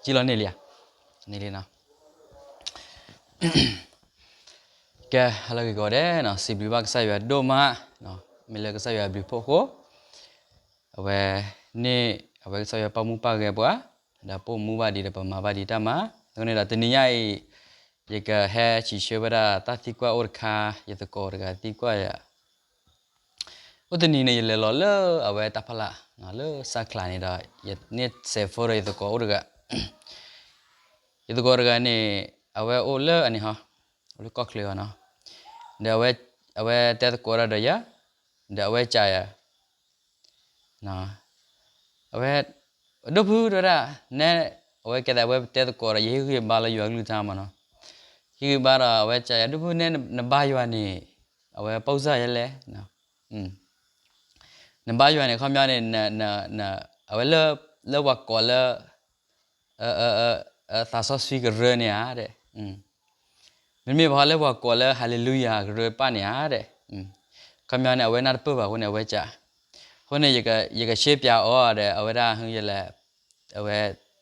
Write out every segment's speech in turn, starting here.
ကံၣ်လီၤန့ၢ်လံဧါ, န့ၢ်လံနီၤ. ကဲ ဟါလၢအဂ့ၤကိးဂၤဒဲးနီၤ, စံးဘျုးဘၣ်ကစၢ်ယွၤဒိၣ်မး, မ့ၢ်လၢကစၢ်ယွၤအဘျုးဖှိၣ်အဃိ, အဝဲန့ၣ် အဝဲကစၢ်ယွၤပာ်မူပာ်ဂဲၤပှၤ, ဒီးပအိၣ်မူဘၣ်ဒံးဒီးပမၤဘၣ်ဒံးတၢ်မၤ, အဃိန့ၣ်ဒီးတနံၤညါအံၤ ယကဟဲစံးဆၢဝဲဒၣ်တၢ်သံကွၢ်အိၣ်တခါ, ယသကိးတဂၤသံကွၢ်ယၤ အိၣ်တနံၤန့ၣ် ယလဲၤလီၤလၢအဝဲတၢ်ဖီလာ်, လၢစၢကျးန့ၣ်ဒီး ယန့ၢ်စဲးဖိဒီးယသကိးအိၣ်တဂၤ, ယသကိးတဂၤန့ၣ် အဝဲအိၣ်လၢအန့ၣ်ဟီ, အိၣ်လၢကီၢ်ချၢအီၤနီၤ, ဒီးအဝဲတဲသကိးတၢ်ဒီးယၤ, ဒီးအဝဲစံးယၤ, အဝဲ ဒိၣ်ဖုတဲဝဲဒၣ်, နဲ, အဝဲကဲသးအဝဲတဲသကိးဒီး ယဟ့ၣ်ဂံၢ်ဘါလၢယွၤကလုၢ်ကထါမ့ၢ်နီၤ, ဟ့ၣ်ဂံၢ်ဘါဒီးအဝဲစံးယၤ ဒိၣ်ဖုနဲ နဘါယွၤန့ၣ် အဝဲပိၢ်စၢ်ယဲလဲၣ် နဘါယွၤန့ၣ် ခီပညီန့ၣ် အဝဲလၢ လၢပှၤကိးလၢ သးစီဆှံကရၢန့ၣ်ဧါ, မ့မ့ၢ်ပှၤလၢပှၤကိးလၢ ဟၤလ့လူယၤကရၢပၢ်န့ၣ်ဧါ, ခီပညီန့ၣ် အဝဲနၢ်တပၢၢ်ဘၣ်အဃိန့ၣ် အဝဲစံး, အဃိန့ၣ် ယကရှင်းပြအီၤဒီး အဝဲဒၣ် အဝဲ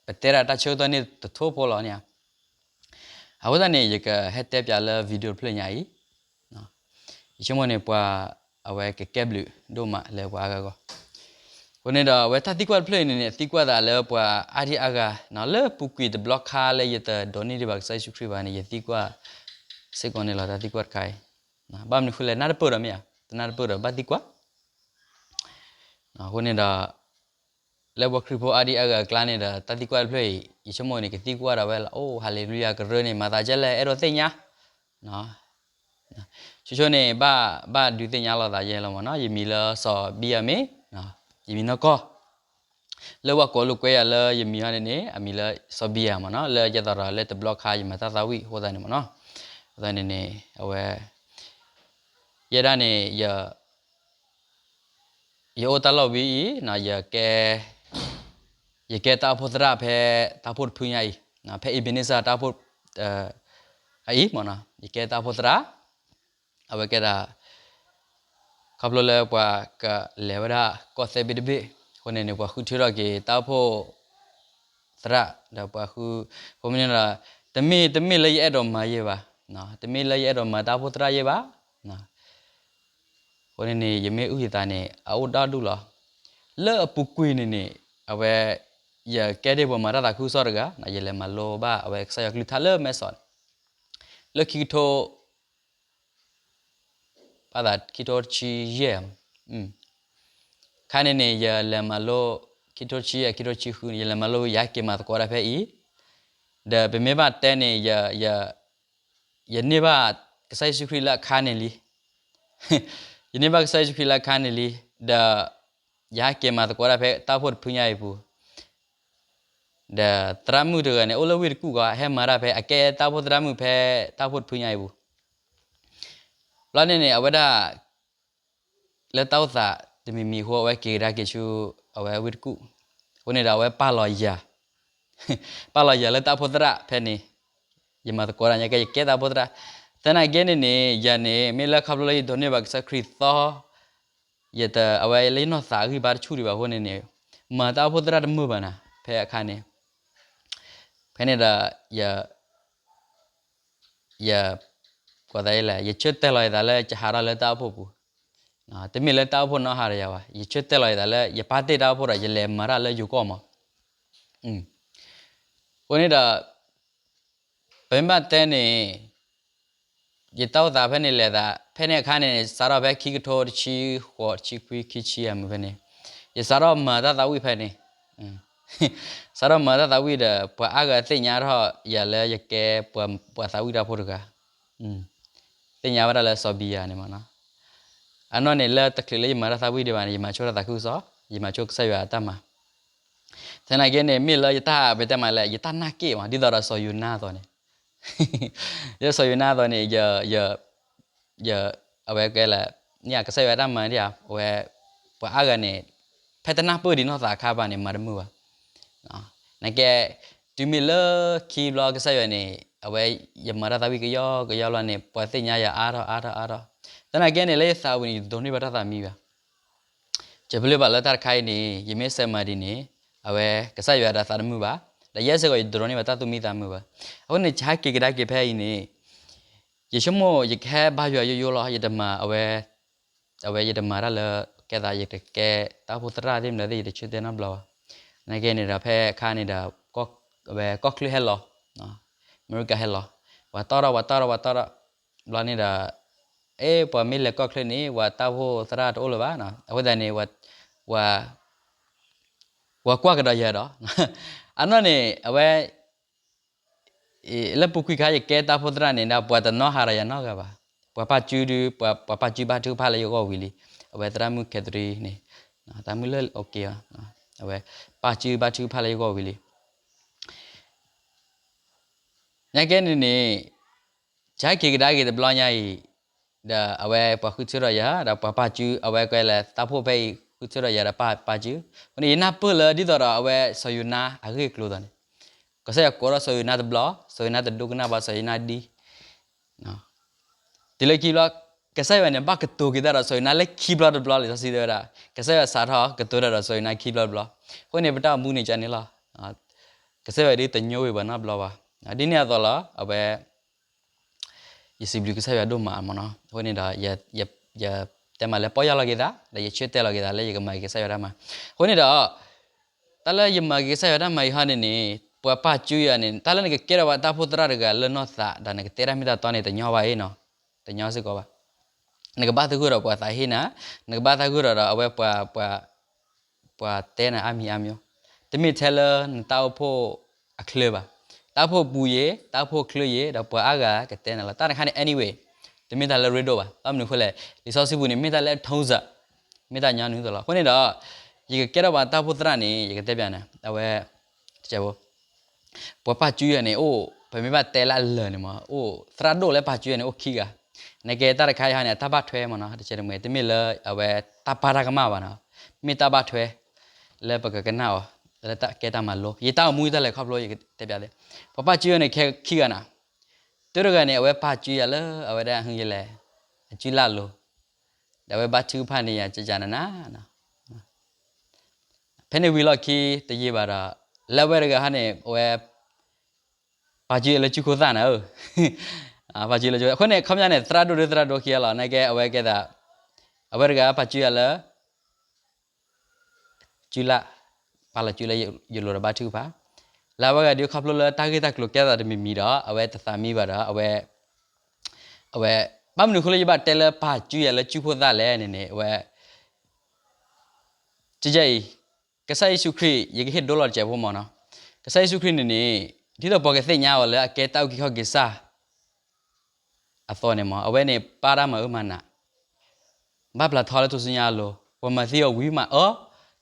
ပတဲဒၣ်တၢ်ဆၢကတီၢ်န့ၣ်တထိဖိလီၤန့ၣ်ဧါ, အဃိသတးန့ၣ် ယကဟဲတဲပၠးလၢ video တဖျၢၣ်ညါအံၤ ယဆိကမိၣ်န့ၣ် ပှၤအဝဲကကဲဘျုးဒိၣ်မးလၢပှၤအါဂၤအဂီၢ်, အဃိန့ၣ်ဒီး အဝဲတၢ်သံကွၢ်တဖျၢၣ်အံၤန့ၣ်န့ၣ် အသံကွၢ်သးလၢပှၤအါဒံအါဂၤ လၢပူၤကွံာ်တဘျီခါလၢယတဒိးန့ၢ်ဒံးဘၣ်ကစၢ်ယ့ၣ်ၡူးခရံာ်ဘၣ်န့ၣ် ယသံကွၢ်စ့ၢ်ကီးန့ၣ်လီၤ တၢ်သံကွၢ်တခါအံၤ, ဘၣ်မနုၤဃိလဲၣ် နၢ်တပၢၢ်ဒီးမ့ၢ်ဧါ, တနၢ်တပၢၢ်ဒီးဘၣ်သံကွၢ် အဃိန့ၣ်ဒီး လၢပှၤခရံာ်ဖိအါဒံအါဂၤအကျါန့ၣ်ဒီး တၢ်သံကွၢ်တဖျၢၣ်အံၤ ယဆိကမိၣ်န့ၣ် ကသံကွၢ်ဒၣ်ဝဲလီၤ, အိၣ် ဟၤလ့လူယၤကရၢန့ၣ် မၤသးဒ်လဲၣ် အဲၣ်ဒိးသ့ၣ်ညါ, ဆိဆိန့ၣ် ဘၣ်ဒုးသ့ၣ်ညါလိာ်သးယဲလီၤမ့ၢ်နီၤ, ယမံၤလၢစီၤဘံယၤမ့ၢ်, ယမံၤနီၢ်ကီၢ် လၢပှၤကိးလိာ်ကွဲယၤလၢယမံၤဟီန့ၣ်န့ၣ် အမံၤလၢစီၤဘံယၤမ့ၢ်နီၤ, လၢယသးဒီးလၢတဘျီခါ ယမၤတၢ်သးဝံၣ်အဃိသတးန့ၣ်မ့ၢ်နီၤ, အဃိသတးန့ၣ်န့ၣ် အဝဲ ယဲဒၣ်န့ၣ် ယအိၣ်တၢ်လီၢ်ဝံၤအံၤ ယကဲတၢ်အိၣ်ဖှိၣ်သရၣ်ဖဲတၢ်အိၣ်ဖှိၣ်တဖုညါအံၤ, ဖဲ Ebenezer တၢ်အိၣ်ဖှိၣ် အံၤမ့ၢ်နီၤ, ယကဲတၢ်အိၣ်ဖှိၣ်သရၣ်, အဝဲကဲဒၣ် ခီဖျိလၢပှၤကလဲၤဝဲဒၣ်ကီၢ်သဲဘ့ၣ်တဘ့ၣ်အဃိန့ၣ်န့ၣ် ပှၤဃုထၢထီၣ်က့ၤတၢ်အိၣ်ဖှိၣ်သရၣ် ဒီးပှၤဃု, အဃိမ့ၢ်န့ၣ်ဒီး တမ့ၢ်တမ့ၢ်လၢယအဲၣ်ဒိးမၤယဲဘၣ်, တမ့ၢ်လၢယအဲၣ်ဒိးမၤတၢ်အိၣ်ဖှိၣ်သရၣ်ယဲဘၣ်, အဃိန့ၣ်န့ၣ် ယမ့ၢ်အုၣ်ယသးန့ၣ် အအိၣ်ဒီဒူၣ်လီၤ. လၢအပူၤကွံာ်န့ၣ်န့ၣ် အဝဲ ယကဲဒ်ပှၤမၤတၢ်သးခုကစီၣ်တဂၤ ယလဲၤမၤလိဘၣ်အဝဲကစၢ်ယွၤကလုၢ်ကထါလၢမဲၢ်စီးန့ၣ် လၢခံကထိ ဘၣ်သးခံကထိတဆံယဲၢ်, ခါန့ၣ်န့ၣ် ယလဲၤမၤလိ ခံကထိတဆံယဲၢ် ခံကထိတဆံဃုန့ၣ် ယလဲၤမၤလိ ယဟဲက့ၤမၤသကိးတၢ်ဖဲအံၤ, ဒီးပမ့ၢ်ဘၣ်တဲန့ၣ် ယန့ၢ်ဘၣ်ကစၢ်ယ့ၣ်ၡူးခရံာ်လၢအခါန့ၣ်လံ, ယန့ၢ်ဘၣ်ကစၢ်ယ့ၣ်ၡူးခရံာ်လၢအခါန့ၣ်လံ, ဒီး ယဟဲက့ၤမၤသကိးတၢ်ဖဲတၢ်အိၣ်ဖှိၣ်တဖုညါအံၤပူၤ, ဒီးသရၣ်မုၣ်တဂၤန့ၣ် အိၣ်လၢဝ့ၢ်တကူၣ်ဂီၢ် ဟဲမၤတၢ်ဖဲ အကဲတၢ်အိၣ်ဖှိၣ်သရၣ်မုၣ်ဖဲတၢ်အိၣ်ဖှိၣ်တဖုညါအံၤပူၤ, ဘျီန့ၣ်န့ၣ် အဝဲဒၣ် လၢတၢ်အိၣ်သးတမံၤမံၤအဃိ အဝဲက့ၤကဒါက့ၤဆူ အဝဲဝ့ၢ်တကူၣ်, အဃိန့ၣ်ဒီးအဝဲပာ်လီၤယၤ, ပာ်လီၤယၤလၢတၢ်အိၣ်ဖှိၣ်သရၣ်ဖဲန့ၣ်, ယမၤသကိးတၢ်ညါကဲ ယကဲတၢ်အိၣ်ဖှိၣ်သရၣ်, သနာ်က့န့ၣ်န့ၣ် ယၤန့ၣ် မ့ၢ်လၢခီဖျိလၢယဒိးန့ၢ်ဘၣ်ကစၢ်ခရံာ်သီ ယတ အဝဲလၢယနီၢ်သးအဂံၢ်ဘါတဆူၣ်ဒံးဘၣ်အဃိန့ၣ်န့ၣ်, မၤတၢ်အိၣ်ဖှိၣ်သရၣ်တမုာ်ဘၣ်နၤ ဖဲအခါန့ၣ်, ဖဲန့ၣ်ဒီး ယ ယ ကွၢ်သးလဲၣ် ယဆၢတဲာ်လီၤယသးလၢယဟးထီၣ်လၢတၢ်အိၣ်ဖှိၣ်ပူၤ, တမ့ၢ်လၢတၢ်အိၣ်ဖှိၣ်နီၢ်ဟးဒီးယၤဘၣ် ယဆၢတဲာ်လီၤယသးလၢယပာ်တ့ၢ်တၢ်အိၣ်ဖှိၣ်ဒီး ယလဲၤမၤတၢ်လၢယိၤကီၢ်မး, အဃိန့ၣ်ဒီး ပမ့ၢ်ဘၣ်တဲန့ၣ် ယတၢ်အိၣ်သးဖဲန့ၣ်လဲၤသး ဖဲန့ၣ်အခါန့ၣ် စးထီၣ်ဖဲခံကထိတဆံဃိး တဆံခွံ ခံဆံယဲၢ်မုၢ်ဖဲန့ၣ်, ယစးထီၣ်မၤတၢ်သးဝံၣ်ဖဲန့ၣ်, စးထီၣ်မၤတၢ်သးဝံၣ်ဒီး ပှၤအါဂၤသ့ၣ်ညါထီၣ်ယၤလၢယကဲပှၤသးဝံၣ်တၢ်အိၣ်ဖှိၣ်တဂၤ, သ့ၣ်ညါဝဲဒၣ်လၢစီၤဘံယၤန့ၣ်မးနီၤ, အနီၢ်န့ၣ်လၢတချုးလၢယမၤတၢ်သးဝံၣ်ဒံးဘၣ်န့ၣ် ယမၤဆိတၢ်သးခုကစီၣ် ယမၤဆိကစၢ်ယွၤအတၢ်မၤ, သနာ်က့န့ၣ် မ့ၢ်လၢယတၢ်ပတဲမးလဲၣ် ယတၢ်နာ်က့ၣ်မး ဒ်သိးဒီးစီၤယိၤနါအသိးန့ၣ်, ယစီၤယိၤနါအသိးန့ၣ် ယ အဝဲကဲလၢ န့ၣ်ကစၢ်ယွၤတၢ်မၤဒံးဧါ အဝဲ ပှၤအါဂၤန့ၣ် ဖဲတနၢ်ပၢၢ်ဒံးနီၢ်သးအခါဘၣ်န့ၣ် မၤတမုာ်ဘၣ်, နကဲ တုၤမ့ၢ်လၢခံဘျီကစၢ်ယွၤန့ၣ် အဝဲ ယမၤတၢ်သးဝံၣ်ကယီကယီလီၤန့ၣ် ပှၤသ့ၣ်ညါယၤအါထီၣ်အါထီၣ်အါထီၣ်, သနာ်က့န့ၣ် လၢယသးဝံၤန့ၣ် ယတဒိးန့ၢ်ဘၣ်တၢ်သးမံဘၣ် ကပလၢဘၣ်လၢတၢ်တခါအံၤန့ၣ် ယမ့ၢ်စဲးမၤဒ်န့ၣ် အဝဲကစၢ်ယွၤဒီးသးတမုာ်ဘၣ်, ဒီးယဲစ့ၢ်ကီးယတဒိးန့ၢ်ဘၣ်တၢ်သူၣ်မံသးမုာ်ဘၣ်. အဃိန့ၣ် ယဟဲက့ၤကဒါက့ၤဖဲအံၤန့ၣ် ယဆိကမိၣ်ယကဟဲဘါယွၤယိယိလီၤ. ယတမၤအဝဲ အဝဲယတမၤတၢ်လၢ ကဲသးယတကဲတၢ်အိၣ်ဖှိၣ်သရၣ်သ့ၣ်မနုၤသ့ၣ် ယတဆၢတဲာ်နီတဘျီဘၣ်. နာ်က့န့ၣ်ဒီး ဖဲအခါန့ၣ်ဒီး အဝဲကီၢ်ချၢဟဲလီၤ, အမဲရကၤဟဲလီၤ, ပှၤတီၣ်ထီၣ် ပှၤတီၣ်ထီၣ် ပှၤတီၣ်ထီၣ် ဘျီန့ၣ်ဒီး အဲ ပှၤမ့ၢ်လဲၤကီၢ်ချၢန့ၣ် ပှၤတၢ်အိၣ်ဖှိၣ်သရၣ်တအိၣ်လၢၤဘၣ်. အဃိသတးန့ၣ် ပှၤကွၢ်ကဒီးယၤဒီး အနီၢ်န့ၣ် အဝဲ လၢပူၤကွံာ်ခါ ယကဲတၢ်အိၣ်ဖှိၣ်သရၣ်န့ၣ်ဒီး ပှၤတနီၣ်ဟးဒီးယၤနီတဂၤဘၣ်. ပှၤပၢ်စုဒုး ပှၤပၢ်စုဘါထုကဖၣ်လၢယဂီၢ်ဝံၤလံ. အဝဲသရၣ်မုၣ် Catherine န့ၣ် သရၣ်မုၣ်လၢ okay အီၤ, အဝဲပၢ်စုဘါထုကဖၣ်လၢယဂီၢ်ဝံၤလံ. နာ်က့န့ၣ်န့ၣ် ယဟဲက့ၤကဒါက့ၤတဘျီညါအံၤ ဒီးအဝဲပှၤဃုထၢထီၣ်ယၤ ဒီးပှၤပၢ်စု အဝဲကွဲးလၢသးဖိဖဲအံၤ ဃုထၢထီၣ်ယၤဒီးပၢ်စု. အဃိန့ၣ် ယနၢ်ပၢၢ်လၢ ဒ်သိးဒီးအဝဲစီၤယိၤနါအဂ့ၢ်အကျိၤအသိးန့ၣ် ကစၢ်ယွၤကိးထီၣ်စီၤယိၤနါတဘျီ, စီၤယိၤနါတဒိကနၣ်ဘၣ်, စီၤယိၤနါဒ် တုၤလၢခံဘျီ ကစၢ်ယွၤန့ၣ် ဘၣ်ကတိၤက့ၤတၢ်ဒီးစီၤယိၤနါလၢခံဘျီတဘျီလံ. လံာ်စီဆှံတဲဝဲဒၣ် ကစၢ်ယွၤစးထီၣ်ကတိၤတၢ်ဒီးစီၤယိၤနါခံဘျီတဘျီ. အဃိန့ၣ် ပတၢ်အိၣ်မူန့ၣ်ကန့ၣ်လီၤ. ကစၢ်ယွၤဒ်တညိကွံာ်ပှၤနီတဘျီဘၣ်. ဒ်န့ၣ်အသိးလီၤ အဝဲ ယစံးဘျုးကစၢ်ယွၤဒိၣ်မးမ့ၢ်နီၤ. အဃိန့ၣ်ဒီး ယတဲမးလၢပီၢ်ယၢ်လီၤက့ၤသး ဒီးယဆၢတဲာ်လီၤက့ၤသးလၢယကမၤက့ၤကစၢ်ယွၤတၢ်မၤ. အဃိန့ၣ်ဒီး တၢ်လၢယမၤက့ၤကစၢ်ယွၤတၢ်မၤအံၤဟီန့ၣ်န့ၣ် ပှၤပၢ်စုယၤန့ၣ် တၢ်လၢနကကဲထီၣ်ဘၣ်တၢ်အိၣ်ဖှိၣ်သရၣ်တဂၤလၢနီၢ်သး ဒီးနကတဲတၢ်မ့ၢ်တၢ်တီန့ၣ် တညီဘၣ်အံၤနီၤ, တညီစ့ၢ်ကီးဘၣ်. နကဘၣ်သဂၢၢ်ဒီးပှၤသးဟ့နၤ, နကဘၣ်သဂၢၢ်ဒီးဒီးအဝဲပှၤ ပှၤတဲနၤအါမံၤအါမံၤ, တမ့ၢ်ထဲလၢနတၢ်အိၣ်ဖှိၣ်အချၢဘၣ်. တၢ်အိၣ်ဖှိၣ်ပူၤယ့ၤ တၢ်အိၣ်ဖှိၣ်ချၢယ့ၤ ဒီးပှၤအါဂၤကတဲနၤလီၤ. တၢ်တခါန့ၣ် anyway တမ့ၢ်တၢ်လၢရ့ဒိၣ်ဘၣ်. ဘၣ်မနုၤအဃိလဲၣ်, လံာ်စီဆှံပူၤန့ၣ် မ့ၢ်တၢ်လၢအထူစၢ်, မ့ၢ်တၢ်ညီနုၤသိးလီၤ. အဃိန့ၣ်ဒီး ယကကဲထီၣ်ဘၣ်တၢ်အိၣ်ဖှိၣ်သရၣ်န့ၣ် ယကတဲပျးနၤ အဝဲ ပှၤပၢ်စုယၤန့ၣ်အိၣ် ပမ့ၢ်ဘၣ်တဲလၢအလၢာ်န့ၣ်မ့ၢ် အိၣ်သရၣ်ဒိၣ်လၢပၢ်စုယၤန့ၣ် အိၣ်ခံဂၤ. နကဲတၢ်တခါအံၤဟီန့ၣ် အတၢ်ဘၣ်ထွဲမ့ၢ်နီၤ တဆဲးတမှဲၤ တမ့ၢ်လၢအဝဲတၢ်ပၢ်တၢ်ကမၣ်ဘၣ်နီၤ, မ့ၢ်တၢ်ဘၣ်ထွဲ လၢပကကနၣ်အီၤ လၢတၢ်ကဲတၢ်မၤလိ ယတၢ်အိၣ်မူတၢ်လဲၤခီဖျိ ယကတဲပျးသ့ၣ်. ပှၤပၢ်စုယၤန့ၣ် ခဲခံဂၤနၤ, တၢတဂၤန့ၣ် အဝဲပၢ်စုယၤလၢအဝဲဒၣ်ဟုယလဲၣ် အစုလၢ်လိၤ, ဒီးအဝဲဘါထုကဖၣ်န့ၢ်ယၤ ကကနနၤ ဖဲန့ၣ်ဝံၤလီၢ်ခံတယံာ်ဘၣ်ဒီး လၢအဝဲတဂၤဟီန့ၣ် အဝဲ ပာ်စုယၤလၢစုခိၣ်သၣ်နၤဧၢ, ပာ်စုယၤလၢစုခိၣ်သၣ်. အဃိန့ၣ် ခီပညီန့ၣ် သရၣ်ဒိၣ်ဒီးသရၣ်ဒိၣ်ခံဂၤလီၤ. နာ်က့အဝဲကဲသး အဝဲတဂၤပာ်စုယၤလၢ စုလၢ်, ပာ်လီၤစုလၢယလိၤဒီးဘါထုကဖၣ်, လၢအဝဲဂၤဒုးခီဖျိလၢတၢ်ဂ့ၢ်တၢ်ကျိၤကဲသးတမံၤမံၤဒီး အဝဲတသးမံဘၣ်ဒီး အဝဲ အဝဲ ဘၣ်မနုၤအဃိလၢယဘၣ်တဲလၢပာ်စုယၤလၢစုခိၣ်သၣ်လဲၣ်န့ၣ်န့ၣ် အဝဲ ကကအံၤ ကစၢ်ယ့ၣ်ၡူးခရံာ် ယကဟ့ၣ်ဒိလီၤတစဲးဖိမ့ၢ်နီၤ, ကစၢ်ယ့ၣ်ၡူးခရံာ်န့ၣ်န့ၣ် ဒ်သိးပှၤကသ့ၣ်ညါအီၤလၢအကဲတၢ်အုၣ်က့ၤခီၣ်က့ၤကစၢ် အသိးန့ၣ်မ့ၢ် အဝဲန့ၣ် ပၢ်တၢ်မၤအၢမၤနး ဘၣ်ပျၢ်ထီလၢထူၣ်စုညါအလိၤ, ပှၤမၤသံအီၤဝံၤမး အၢ,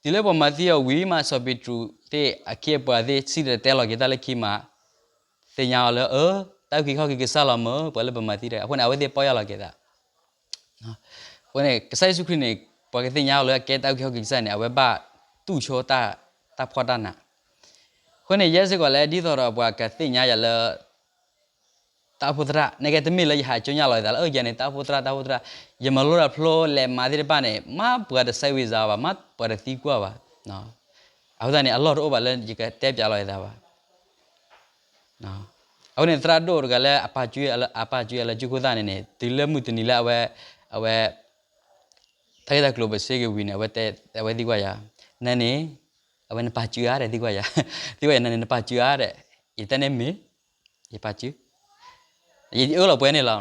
တုၤလၢပှၤမၤသံအီၤဝံၤမး စီၤပ့းတရူးသ့ၣ်အခ့အပှၤသ့ၣ် စံၣ်တဲၤတဲလီၤက့ၤတၢ်လၢခံမး သ့ၣ်ညါအီၤလၢ အၢ တၢ်အုၣ်က့ၤခီၣ်က့ၤကစၢ်လီၤမ့ၢ် ပှၤလၢပမၤသံတဂၤ. အဃိန့ၣ် အဝဲသ့ၣ်ပီၢ်ယၢ်လီၤက့ၤသး အဃိန့ၣ် ကစၢ်ယ့ၣ်ၡူးခရံာ်န့ၣ် ပှၤကသ့ၣ်ညါအီၤလၢအကဲတၢ်အုၣ်က့ၤခီၣ်က့ၤကစၢ်န့ၣ် အဝဲဘၣ်တူၢ်ဆိတၢ်ဖှီၣ်တၢ်နး. အဃိန့ၣ် ယဲစ့ၢ်ကီးလၢ ဒ်သိးဒီးပှၤကသ့ၣ်ညါယၤလၢ တၢ်အိၣ်ဖှိၣ်သရၣ် နာ်က့တမ့ၢ်လၢယဟးကၠိညါလီၤယသးလၢ အၢ ယၤန့ၣ် တၢ်အိၣ်ဖှိၣ်သရၣ် တၢ်အိၣ်ဖှိၣ်သရၣ်, ယမၤလိတၢ်ဖျိလဲၤမၤသ့ၣ်တဖၣ်န့ၣ် မ့ၢ်ပှၤတဆဲးဝံၤစါဘၣ် မ့ၢ်ပှၤတသံကွၢ်ဘၣ်. အဃိသတးန့ၣ် အလီၢ်တအိၣ်ဘၣ်လၢယကတဲပျးလီၤယသးဘၣ်. အဃိန့ၣ် သရၣ်ဒိၣ်တဂၤလၢအပာ်စု အပာ်စုယၤလၢစုခိၣ်သၣ်န့ၣ်န့ၣ် တုၤလၢမုၢ်တနံၤလၢအဝဲ အဝဲ တၢ်ဂ့ၢ်တၢ်ကျိၤပစ့က့ၤဝံၤန့ၣ် အဝဲတဲ အဝဲသံကွၢ်ယၤ, နၤန့ၣ် အဝဲနပာ်စုဧါဒီးသံကွၢ်ယၤ, သံကွၢ်ယၤ နၤန့ၣ်နပာ်စုဧါဒီး, ယတဲန့ၣ်မ့ၢ် ယပာ်စု, ယအၢၣ်လီၤပှဲၤန့ၣ်လီၤ.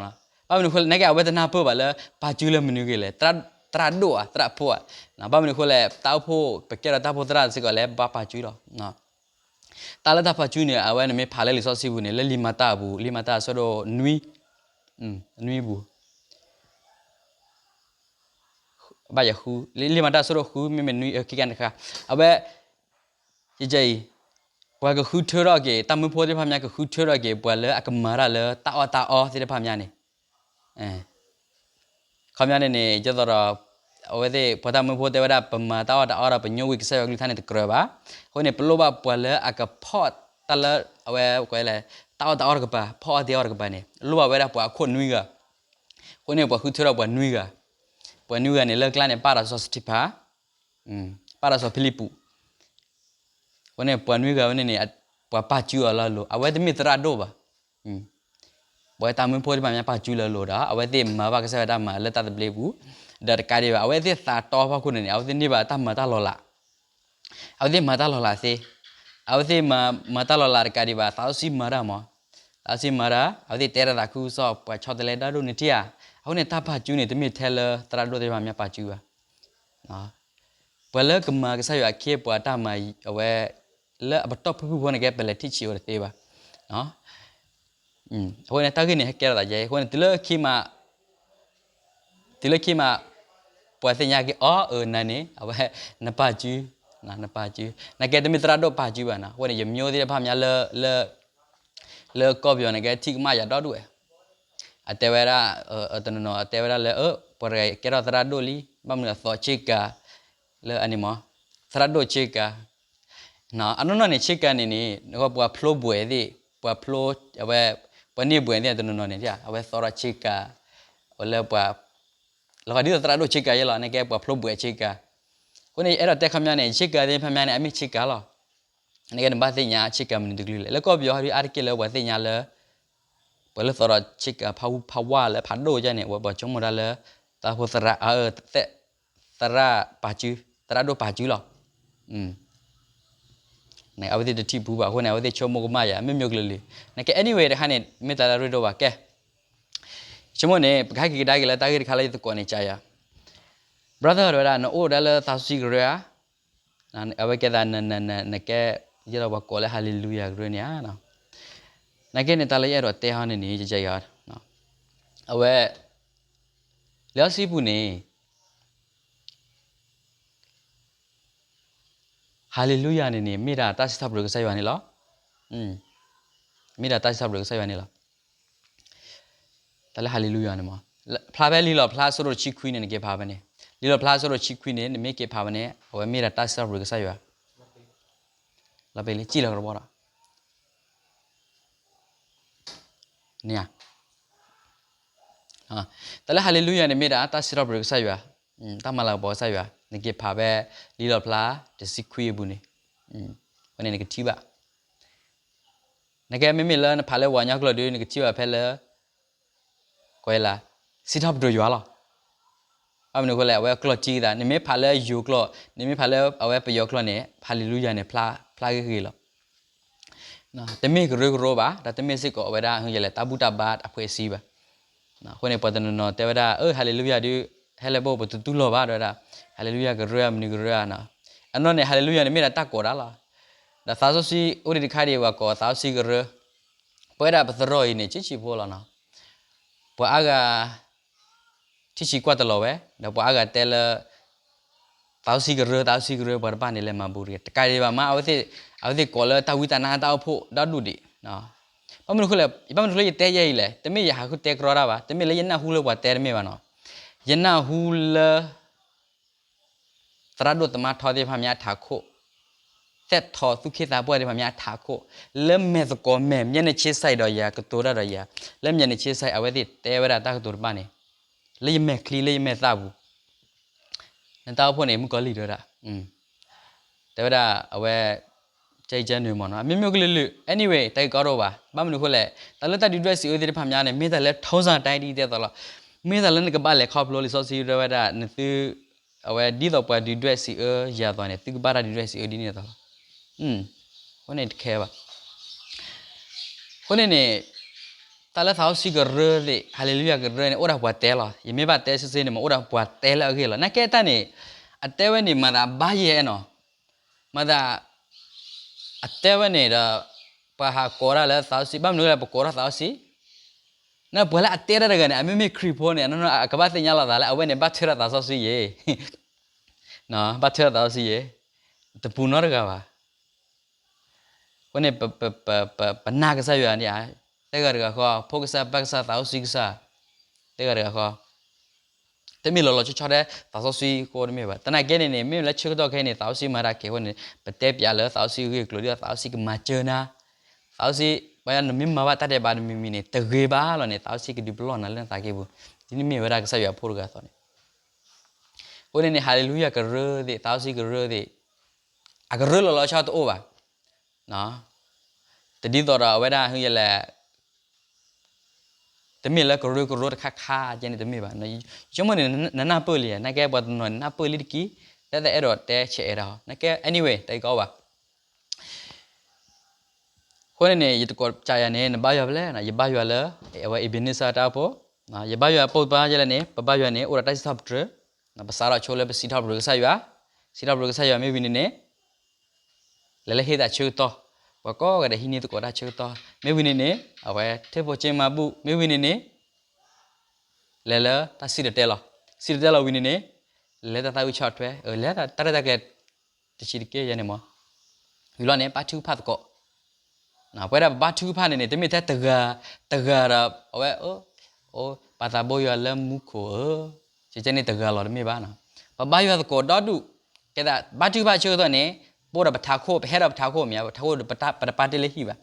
ဘၣ်မနုၤအဃိလဲၣ် နာ်က့အဝဲတနၢ်ပၢၢ်ဘၣ်လၢ ပာ်စုလၢမနုၤဂ့ၤလဲၣ်, သရၣ်ဒိၣ်ဧါ သရၣ်ဖိဧါ, ဘၣ်မနုၤအဃိလဲၣ် တၢ်အိၣ်ဖှိၣ် ပကဲထီၣ်တၢ်အိၣ်ဖှိၣ်သရၣ်စ့ၢ်ကီးလဲၣ် ဘၣ်ပာ်စုလီၤ. တၢ်လၢတၢ်ပာ်စုန့ၣ် အဝဲန့ၣ်မ့ၢ်ဖးလၢလံာ်စီဆှံပူၤန့ၣ် လၢလံာ်မၤတၢ်အပူၤ လံာ်မၤတၢ်အဆၢဒိၣ်နွံ, နွံပူၤ ဘၣ်ယဃု, လံာ်မၤတၢ်အဆၢဒိၣ်ဃု မ့မ့ၢ်နွံ ခံကတခါ, အဝဲ ကကအံၤ ပှၤကဃုထၢထီၣ်က့ၤ တၢ်မၢဖိသ့ၣ်တဖၣ်မး ကဃုထၢထီၣ်က့ၤ ပှၤလၢအကမၤတၢ်လၢတၢ်အီၣ်တၢ်အီသ့ၣ်တဖၣ်မးန့ၣ်, ခီပညီန့ၣ်န့ၣ် ဒ်သိးဒီး အဝဲသ့ၣ် ပှၤတၢ်မၢဖိတဲဝဲဒၣ် ပမၤတၢ်အီၣ်တၢ်အီဒီး ပညိကွံာ်ကစၢ်ယွၤကလုၢ်ကထါန့ၣ်တကြၢးဘၣ်. အဃိန့ၣ် ပလိၣ်ဘၣ်ပှၤလၢအကဖီၣ်တၢ်လၢ အဝဲ တၢ်အီၣ်တၢ်အီတကပၤ ဖီၣ်အီၣ်တၢ်အီတကပၤန့ၣ် လိၣ်ဘၣ်ဝဲဒၣ်ပှၤအခိၣ်နွံဂၤ. အဃိန့ၣ် ပှၤဃုထၢထီၣ်ပှၤနွံဂၤ, ပှၤနွံဂၤန့ၣ် လၢကျါန့ၣ် ပၢ်ဒီးစီၤစတံဖၤ ပၢ်ဒီးစီၤဖံလံးပူး. အဃိန့ၣ် ပှၤနွံဂၤဝဲန့ၣ်န့ၣ် ပှၤပာ်စုအီၤလၢအလိၤ, အဝဲတမ့ၢ်သရၣ်ဒိၣ်ဘၣ်. ပဝဲတၢ်မၢဖိသ့ၣ်တဖၣ်မ့ၢ်ပာ်စုလၢအလိၤဒီး အဝဲသ့ၣ်မၤဘၣ်ကစၢ်ယွၤတၢ်မၤလၢတၢ်သဘျ့ပူၤ, ဒီးတကးဒံးဘၣ် အဝဲသ့ၣ်သးတီဖီခိၣ်န့ၣ်န့ၣ် အဝဲသ့ၣ်န့ၢ်ဘၣ်တၢ်မၤတၢ်လီၤလး, အဝဲသ့ၣ်မၤတၢ်လီၤလးသ့, အဝဲသ့ၣ်မၤတၢ်လီၤလးတကးဒံးဘၣ် သးစီဆှံမၤတၢ်မး, သးစီဆှံမၤတၢ် အဝဲသ့ၣ်တဲတၢ်သးခုကစီၣ် ပှၤဆီတလဲတၢ်ဒိၣ်န့ၣ်ထံၣ်ဧါ. အဃိန့ၣ် တၢ်ပာ်စုန့ၣ် တမ့ၢ်ထဲလၢသရၣ်ဒိၣ်သ့ၣ်တဖၣ်မ့ၢ်ပာ်စုဘၣ်. ပှၤလၢကမၤကစၢ်ယွၤအခ့အပှၤတၢ်မၤအဝဲ လၢအပတီၢ်ဖုၣ်ဖုၣ်ဖိန့ၣ် ကဲပလဲၤထံၣ်ဆံးအိၣ်တသ့ဘၣ်. အဃိန့ၣ် တၢ်ဂ့ၢ်န့ၣ် ဟဲကဲထီၣ်သးယဲအံၤ အဃိန့ၣ် တုၤလၢခံမး တုၤလၢခံမး ပှၤသ့ၣ်ညါက့ၤအီၤ အၢ နၤန့ၣ် အဝဲ နပာ်စု, နပာ်စု, နကဲတမ့ၢ်သရၣ်ဒိၣ်ပာ်စုဘၣ်နီၤ. အဃိန့ၣ် ယမျိုးသ့ၣ်တဖၣ်မ့ၢ်လၢ လၢကီၢ်ပယီၤန့ၣ် ကဲထံၣ်ကမၣ်ယၤဒီဒူၣ်ဝဲ, အတဲဝဲဒၣ် တနီၤနီၤ အတဲဝဲဒၣ်လၢ ပှၤတဂၤကဲထီၣ်သရၣ်ဒိၣ်လံ ဘၣ်မနုၤအသီဆ့ကၤ လၢအန့ၣ်မး သရၣ်ဒိၣ်ဆ့ကၤ အနီၢ်နီၢ်န့ၣ် ဆ့ကၤန့ၣ်န့ၣ် ပှၤဖျိဘှဲးသ့ၣ် ပှၤဖျိ အဝဲ ပှၤန့ၢ်ဘှဲးသ့ၣ်တနီၤနီၤန့ၣ် အဝဲသီထီၣ်ဆ့ကၤ အဝဲလၢပှၤ လီၤဂာ်ဒ်သိးသရၣ်ဒိၣ်ဆ့ကၤယဲလီၤ နကဲပှၤဖျိဘှဲးဆ့ကၤ. အဃိန့ၣ် ယအဲၣ်ဒိးတဲခီပညီန့ၣ် ဆ့ကၤသ့ၣ်တဖၣ်မ့ၢ်န့ၣ် အမ့ၢ်ဆ့ကၤလီၤ. နကဲနဘၣ်သ့ၣ်ညါဆ့ကၤမနုၤတကလုာ်လဲၣ်. လၢကီၢ်ပယီၤဟီဒုးအါတက့ၢ်လၢပှၤသ့ၣ်ညါလၢ ပှၤလၢသီထီၣ်ဆ့ကၤဖးဝူဖးဝါလၢဖးဒိၣ်ကဲန့ၣ် အဝဲပှၤဆိကမိၣ်တၢ်လၢ သးဖိသရၣ် သရၣ်ပာ်စု သရၣ်ဒိၣ်ပာ်စုလီၤ. အဝဲသ့ၣ်တထံၣ်ပူၤဘၣ်အဃိန့ၣ် အဝဲသ့ၣ်ဆိကမိၣ်ကမၣ်ယၤ မ့ၢ်မ့ၢ်ကလုာ်လုာ် နကဲ anyway တခါန့ၣ် မ့ၢ်တၢ်လၢအရ့ဒိၣ်ဘၣ်ကဲ ဆိကမိၣ်န့ၣ် ပကဟဲက့ၤကဒါက့ၤလၢတၢ်ဂ့ၢ်တခါလၢယသကိးန့ၣ်ကယၤ brother တဝဲဒၣ် နအိၣ်ဒၣ်လၢသးစီဆှံကရၢဧါ, အဝဲကဲသး နကဲ ယဲဒီးပှၤကိးလၢ Hallelujah ကရၢန့ၣ်ဧါ. နကဲန့ၣ် တၢ်လၢယအဲၣ်ဒိးတဲဟီန့ၣ်န့ၣ် ကယၤ အဝဲ လံာ်စီဆှံပူၤန့ၣ် Hallelujah န့ၣ်န့ၣ် မ့ၢ်ဒၣ်တၢ်စံးထီၣ်ပတြၢၤကစၢ်ယွၤန့ၣ်လီၤ. မ့ၢ်ဒၣ်တၢ်စံးထီၣ်ပတြၢၤကစၢ်ယွၤန့ၣ်လီၤ. တၢ်လၢ Hallelujah န့ၣ်မး ဖျါဖဲလံာ်လီၣ်ဖျါအဆၢဒိၣ်တဆံခွံန့ၣ် နက့ၤဖးဖဲန့ၣ် လံာ်လီၣ်ဖျါအဆၢဒိၣ်တဆံခွံန့ၣ် နမ့ၢ်က့ၤဖးဖဲန့ၣ် အဝဲမ့ၢ်ဒၣ်တၢ်စံးထီၣ်ပတြၢၤကစၢ်ယွၤ လီၤပ့ၤလံ စံၣ်လီၤကတဘီဒီး န့ၣ် တၢ်လၢ Hallelujah န့ၣ်မ့ၢ်ဒၣ် တၢ်စံးထီၣ်ပတြၢၤကစၢ်ယွၤ, တၢ်မၤလၤကပီၤကစၢ်ယွၤ, နက့ၤဖးဖဲ လံာ်လီၣ်ဖျါ တဆံခွံအပူၤန့ၣ်, အဃိန့ၣ်နကထံၣ်ဘၣ်. နကဲမ့မ့ၢ်လၢနဖးလၢပှၤကညီကျိာ်ဒီး နကထံၣ်ဘၣ်ဖဲလၢ ကီးလၢ စံးထီၣ်ပတြၢၤယွၤလီၤ. ဘၣ်မနုၤအဃိလဲၣ် အဝဲကျိာ်ထံကသး နမ့ၢ်ဖးလၢယိၤကျိာ် နမ့ၢ်ဖးလၢအဝဲပယီၤကျိာ်န့ၣ် Hallelujah န့ၣ် ဖျါဂ့ၤဂ့ၤလီၤ. တမ့ၢ်ကရၢကရိဘၣ် ဒီးတမ့ၢ်စ့ၢ်ကီးအဝဲဒၣ် ယလဲၣ် တၢ်ဘူၣ်တၢ်ဘါအဖှဲးစံဘၣ်. အဃိန့ၣ် ပှၤတနီၤနီၤတဲဝဲဒၣ် အၢ Hallelujah ဒုး ဟဲလၢပအိၣ်ပတတူၢ်လိာ်ဘၣ် တဲဝဲဒၣ် Hallelujah ကရၢ မနုၤကရၢဧါ. အနီၢ်န့ၣ် Hallelujah န့ၣ်မ့ၢ်ဒၣ်တၢ်ကိးတၢ်လီၤ. ဒီးသးစီဆှံအိၣ်ဒံးတခါဒံး ပှၤကိးသးစီဆှံကရၢ ပဝဲဒၣ်ပသရိာ်အံၤန့ၣ် ဆံးဆံးဖိလီၤနီၤ. ပှၤအါဂၤ ထံၣ်ဆံးကွၢ်တလီၤဝဲ ဒီးပှၤအါဂၤတဲလၢ သးစီဆှံကရၢ သးစီဆှံကရၢ ပှၤတဖၣ်န့ၣ်လဲၤမၤဘူးတဂ့ၤ တကးဒံးဘၣ်မး အဝဲသ့ၣ် အဝဲသ့ၣ်ကိးလၢတၢ်ဝံတၢ်နါတၢ်အိၣ်ဖှိၣ်ဒီဒူၣ်ဒံး. ဘၣ်မနုၤအဃိလဲၣ် ဘၣ်မနုၤအဃိလၢယတဲယဲအံၤလဲၣ် တမ့ၢ်ယဟးဃုတဲကြီတၢ်ဘၣ် တမ့ၢ်လၢယနၢ်ဟူလၢပှၤတဲတမ့ၢ်ဘၣ်နီၤ. ယနၢ်ဟူလၢ သရၣ်ဒိၣ်သမါထီသ့ၣ်တဖၣ်မ့ၢ်အထးခိၣ်, သဲထီၣ်သူၣ်က့သးပှၢ်သ့ၣ်တဖၣ်မ့ၢ်အထးခိၣ်, လၢမဲာ်သကိးမဲာ် မျက်နှာချင်းဆိုင်ဒီးယၤ ကတိၤတၢ်ဒီးယၤ, လၢ မျက်နှာချင်းဆိုင် အဝဲသ့ၣ်တဲဝဲဒၣ်တၢ်ကတိၤတဖၣ်န့ၣ်, လၢယမဲာ်ချံလၢယမဲာ်သၣ်ပူၤ, နတၢ်အိၣ်ဖှိၣ်န့ၣ် မုၣ်ကီၤလံၢ်တဲဝဲဒၣ် တဲဝဲဒၣ်အဝဲ ကဲကဲနုာ်မ့ၢ်နီၤ အမျိုးမျိုးကလုာ်လုာ် anyway တၢ်ဂ့ၢ်ကီတအိၣ်ဘၣ် ဘၣ်မနုၤအဃိလဲၣ် တၢ်လၢတၢ်ဒုၣ်ဒွဲၣ်စံးအၢသ့ၣ်တဖၣ်မ့ၢ်န့ၣ် မ့ၢ်တၢ်လၢ ထုံးစံတိုင်း ဒ်တဲသိးလီၤ. မ့ၢ်တၢ်လၢနကဘၣ်လဲၤခီဖျိလံာ်စီဆှံတဲဝဲဒၣ် နသု အဝဲဒ်သိးပှၤဒုၣ်ဒွဲၣ်စံးအၢယၤသိးန့ၣ် သုကဘၣ်တၢ်ဒုၣ်ဒွဲၣ်စံးအၢဒ်န့ၣ်သိးလီၤ. အဃိန့ၣ်တခဲဘၣ် အဃိန့ၣ်န့ၣ် တၢ်လၢသးစီဆှံကရၢသ့ၣ် Hallelujah ကရၢန့ၣ် အိၣ်ဒၣ်ပှၤတဲလီၤ. ယမ့ၢ်ဘၣ်တဲဆ့ဆ့န့ၣ် မ့ၢ်အိၣ်ဒၣ်ပှၤတဲလၢအဂ့ၢ်လီၤ. နာ်က့တၢ်န့ၣ် အတဲဝဲန့ၣ် မၤသးဘါယဲၢ်နီၤ မၤသး အတဲဝဲန့ၣ်ဒီး ပှၤဟးကိးတၢ်လၢသးစီဆှံ ဘၣ်မနုၤလဲၣ် ပကိးထီၣ်သးစီဆှံ နပှၤလၢအတဲတၢ်တဂၤန့ၣ် အမ့မ့ၢ်ခရံာ်ဖိန့ၣ် အကဘၣ်သ့ၣ်ညါလီၤသးလၢအဝဲန့ၣ် ဘၣ်ထွဲဒီးသးစီဆှံယဲၢ် ဘၣ်ထွဲဒီးသးစီဆှံယဲၢ် တပူၤနီတဂၤဘၣ်. အဃိန့ၣ် ပနာ်ကစၢ်ယွၤန့ၣ်ဧါ, တဂၤတဂၤဃီ ဖိကစၢ် ပၢ်ကစၢ် သးစီဆှံကစၢ်, တဂၤတဂၤဃီ တမ့ၢ်လီၤလီၤဆီဆီထဲ သးစီဆှံဃိတမ့ၢ်ဘၣ်. သနာ်က့န့ၣ်န့ၣ် မ့မ့ၢ်လၢဆၢကတီၢ်ခဲအံၤန့ၣ် သးစီဆှံမၤတၢ်ကဲအဃိန့ၣ် ပတဲပၠးလၢသးစီဆှံအဂ့ၢ်အကျိၤ ဒ်သိးသးစီဆှံကမၤစၢၤနၤ, သးစီဆှံ ပှၤနမ့ၢ်မၤဘၣ်တၢ်ဒဲးဘးတမံၤမံၤန့ၣ် တဂ့ၤဘၣ်လီၤန့ၣ် သးစီဆှံကဒုးပလီၢ်နၤလၢနသးကံၢ်ပူၤ, ဒ်နမ့ၢ်ဝဲဒၣ်ကစၢ်ယွၤအဖိတဂၤအသိးန့ၣ် အဃိန့ၣ်န့ၣ် Hallelujah ကရၢသ့ၣ် သးစီဆှံကရၢသ့ၣ် အကရၢလီၤလီၤဆီတအိၣ်ဘၣ်. တဒ်သိးဒီးအဝဲဒၣ်ဟုယလဲၣ် တမ့ၢ်လၢကရၢကရိတခါခါကဲန့ၣ်တမ့ၢ်ဘၣ်. ယဆိကမိၣ်န့ၣ် နနၢ်ပၢၢ်လံ, နာ်ကဲပှၤတနီၤန့ၣ် နၢ်ပၢၢ်လံတက့ၢ်, တၢ်တအဲၣ်ဒိးတဲဆဲးအဲၣ်တၢ်ဟီ, နာ်ကဲ anyway တၢ်အံၤကီးဘၣ်. အဃိန့ၣ်န့ၣ် ယတကိးကးယၤန့ၣ် နဘါယွၤဖဲလဲၣ်, ယဘါယွၤလၢ အဝဲ Ebenezer တၢ်အိၣ်ဖှိၣ်, ယဘါယွၤပိာ်ပၢ်ယဲလဲၣ်န့ၣ် ပဘါယွၤန့ၣ် အိၣ်ဒီးတၢ်စံးထီၣ်ပတြၢၤ, ပစးထီၣ်ဆိလၢပစံးထီၣ်ပတြၢၤကစၢ်ယွၤ, စံးထီၣ်ပတြၢၤကစၢ်ယွၤမ့ၢ်ဝံၤန့ၣ်န့ၣ် လဲၤလၢဟ့ၣ်သးဆၢကတီၢ်, ပှၤကိးဂၤဒဲးဟံးန့ၢ်သကိးတၢ်ဆၢကတီၢ်, မ့ၢ်ဝံၤန့ၣ်န့ၣ် အဝဲ ထ့ဖိက့မၤဘူၣ်, မ့ၢ်ဝံၤန့ၣ်န့ၣ် လဲၤလၢတၢ်စံၣ်တဲၤတဲလီၤ, စံၣ်တဲၤတဲလီၤဝံၤန့ၣ်န့ၣ် လဲၤလၢတၢ်သၣ်ဝံၤဆီၣ်ထွဲ, လဲၤတၢ်ရဲၣ်တၢ်ကျဲၤ တဆံးတက့ၢ်ယဲန့ၣ်မး, ဝံၤလီၤန့ၣ် ဘါထုကဖၣ်သကိး ပဝဲဒၣ်ပဘါထုကဖၣ်န့ၣ်န့ၣ် တမ့ၢ်ထဲတဂၤ, တဂၤဒီး အဝဲ ပှၤသးဘိယွၤလၢမူခိၣ်ဧၢ, ကဲန့ၣ်တဂၤလီၤတမ့ၢ်ဘၣ်, ပဘါယွၤသကိးဒီဒူၣ်, ကဲသးဘါထုကဖၣ်ဆၢကတီၢ်န့ၣ် ပအိၣ်ဒီးပထးခိၣ်, ပဟဲဒီးပထးခိၣ်မ့ၢ်ဧါ, ပထးခိၣ်ဒီး ပတပာ်တ့ၢ်လၢဟံၣ်ဘၣ်,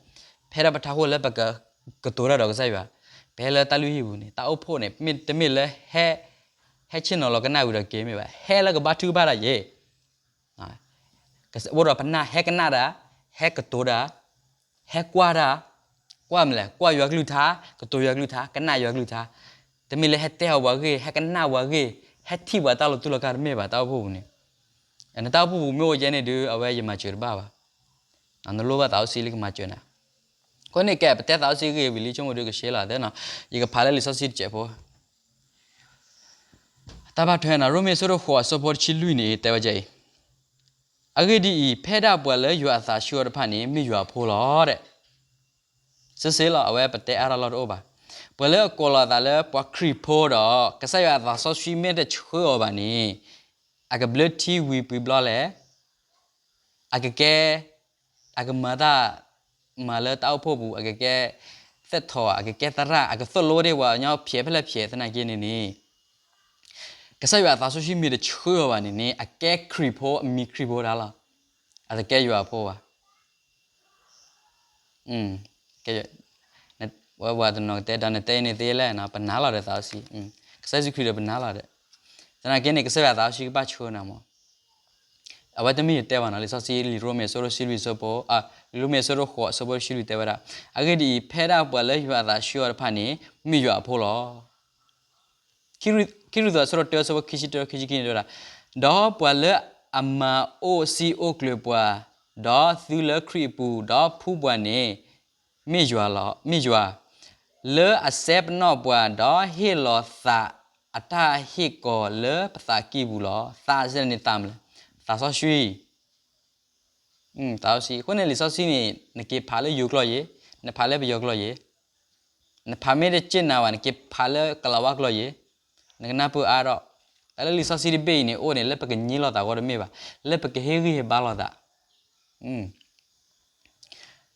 ပဟဲဒီးပထးခိၣ်လၢပကကတိၤတၢ်ဒီးကစၢ်ယွၤ, ပဟဲလၢတၢ်လုၢ်ဟံၣ်ပူၤန့ၣ် တၢ်အိၣ်ဖှိၣ်န့ၣ် မ့တမ့ၢ်လၢ ဟဲဆ့ၣ်နီၤလီၤကနၣ်ဝံၤဒီးက့ၤမ့ၢ်ဘၣ်, ဟဲလၢကဘါထုကဖၣ်တၢ်ယဲ အိၣ်ဒီးပနၢ်ဟဲကနၣ်တၢ်, ဟဲကတိၤတၢ်, ဟဲကွၢ်တၢ်, ကွၢ်မနုၤလဲၣ်, ကွၢ်ယွၤကလုၢ်ကထါ, ကတိၤယွၤကလုၢ်ကထါ, ကနၣ်ယွၤကလုၢ်ကထါ, တမ့ၢ်လၢဟဲတဲအီၤပှၤဂ့ၢ်, ဟဲကနၣ်ပှၤဂ့ၢ်, ဟဲထံၣ်ပှၤတၢ်လီၤတူၢ်လီၤကာ်တမ့ၢ်ဘၣ်, တၢ်အိၣ်ဖှိၣ်ပူၤန့ၣ်, နတၢ်အိၣ်ဖှိၣ်ပူၤမ့ၢ်အိၣ်ကဲန့ၣ်ဒုး အဝဲယမၤစၢၤတဘၣ်ဘၣ်, နလိၣ်ဘၣ်သးစီဆှံလၢကမၤစၢၤနၤ, အဃိန့ၣ်ကဲ ပတဲသးစီဆှံဂ့ၢ်ဝံၤလံ ဆိကမိၣ်ဒုးကဆှဲလီၤသ့နီၤ, ယကဖးလၢလံာ်စီဆှံတစဲးဖိ တၢ်ဘၣ်ထွဲနီၤ, ရိမ့ၤအဆၢဒိၣ်ဃိးအဆၢဖိတဆံလွံၢ်န့ၣ် တဲဝဲဒ်အံၤ, အဂ့ၢ်ဒ်အံၤ, ဖဲဒၣ်ပှၤလၢယွၤအသးဆှၢအီၤတဖၣ်န့ၣ် မ့ၢ်ယွၤအဖိလီၤ တဲ, စ့စ့လီၤ, အဝဲပတဲအါထီၣ်လီၢ်တအိၣ်ဘၣ်, ပှၤလၢအကိးလီၤအသးလၢပှၤခရံာ်ဖိဒီး ကစၢ်ယွၤအသးစီဆှံမ့ၢ်တဆှၢအီၤဘၣ်န့ၣ် အကဘျၢထံဝံၤပှဲၤဘျီလဲၣ်, အကကဲ, အကမၤတၢ်, မၤလၢတၢ်အိၣ်ဖှိၣ်ပူၤ, အကကဲ, သ့ၣ်ထီၣ်, အကကဲသရၣ်, အကသိၣ်လိတ့ၢ်ပှၤကညီဖျဲးဖဲလဲၣ်ဖျဲးသနာ်က့န့ၣ်န့ၣ်, ကစၢ်ယွၤအသးစီဆှံမ့ၢ်တဆှၢအီၤဘၣ်န့ၣ်န့ၣ် အကဲခရံာ်ဖိ, အမံၤခရံာ်ဖိဒၣ်လီၤ, အတကဲယွၤအဖိဘၣ် ဝဲပှၤတနီၤကတဲဒီး နတဲအံၤန့ၣ်သ့လဲၣ်, ပနာ်လီၤဒီးသးစီဆှံ, ကစၢ်ယ့ၣ်ၡူးခရံာ်ဒီးပနာ်လီၤဒီး, သနာ်က့န့ၣ် ကစၢ်ယွၤသးစီဆှံကဘၣ်ဆှၢနၤမး, အဝဲတမ့ၢ်ယတဲဘၣ်နီၤ, လံာ်စီဆှံလံာ်ရိမ့ၤအဆၢဒိၣ်ဆံလွံၢ်အဆၢဖိ, လံာ်ရိမ့ၤအဆၢဒိၣ်ဃိးအဆၢဖိတဆံလွံၢ်တဲဝဲဒၣ်, အဂ့ၢ်ဒ်အံၤ, ဖဲဒၣ်ပှၤလၢယွၤအသးဆှၢအီၤတဖၣ်န့ၣ် မ့ၢ်ယွၤအဖိလီၤ. ခံရူး, ခံရူးသးအဆၢဒိၣ်တၢအဆၢဖိခံဆံတၢ ခံဆံခံန့ၣ်တဲဝဲဒၣ်, ဒီးပှၤလၢအမၤအိၣ်စံာ်အိၣ်ကျၢၤပှၤ, ဒီးသုလၢခရံာ်အပူၤ, ဒီးဖှူပှၤန့ၣ်, မ့ၢ်ယွၤလီၤ, မ့ၢ်ယွၤ, လၢအစဲပနီၣ်ပှၤ, ဒီးဟ့ၣ်လီၤသးအတၢ်ဟ့ၣ်ကီၤလၢပသးကံၢ်ပူၤလီၤ. သးစဲန့ၣ်သးမနုၤလဲၣ်, သးစီဆှံ သးစီဆှံ, အဃိန့ၣ်လံာ်စီဆှံန့ၣ် နက့ၤဖးလၢယိၤကျိာ်ယ့ၣ်, နဖးလၢပယီၤကျိာ်ယ့ၣ်, နဖးမ့ၢ်တစ့ၢ်နၤဘၣ် နက့ၤဖးလၢကလးဝါကျိာ်ယ့ၣ်, နကနၢ်ပၢၢ်အါထီၣ်, တၢ်လၢလံာ်စီဆှံတဘ့ၣ်အံၤန့ၣ် အိၣ်န့ၣ် လၢပကညိလိာ်သးဂီၢ်တမ့ၢ်ဘၣ်, လၢပကဟ့ၣ်ဂံၢ်ဟ့ၣ်ဘါလိာ်သး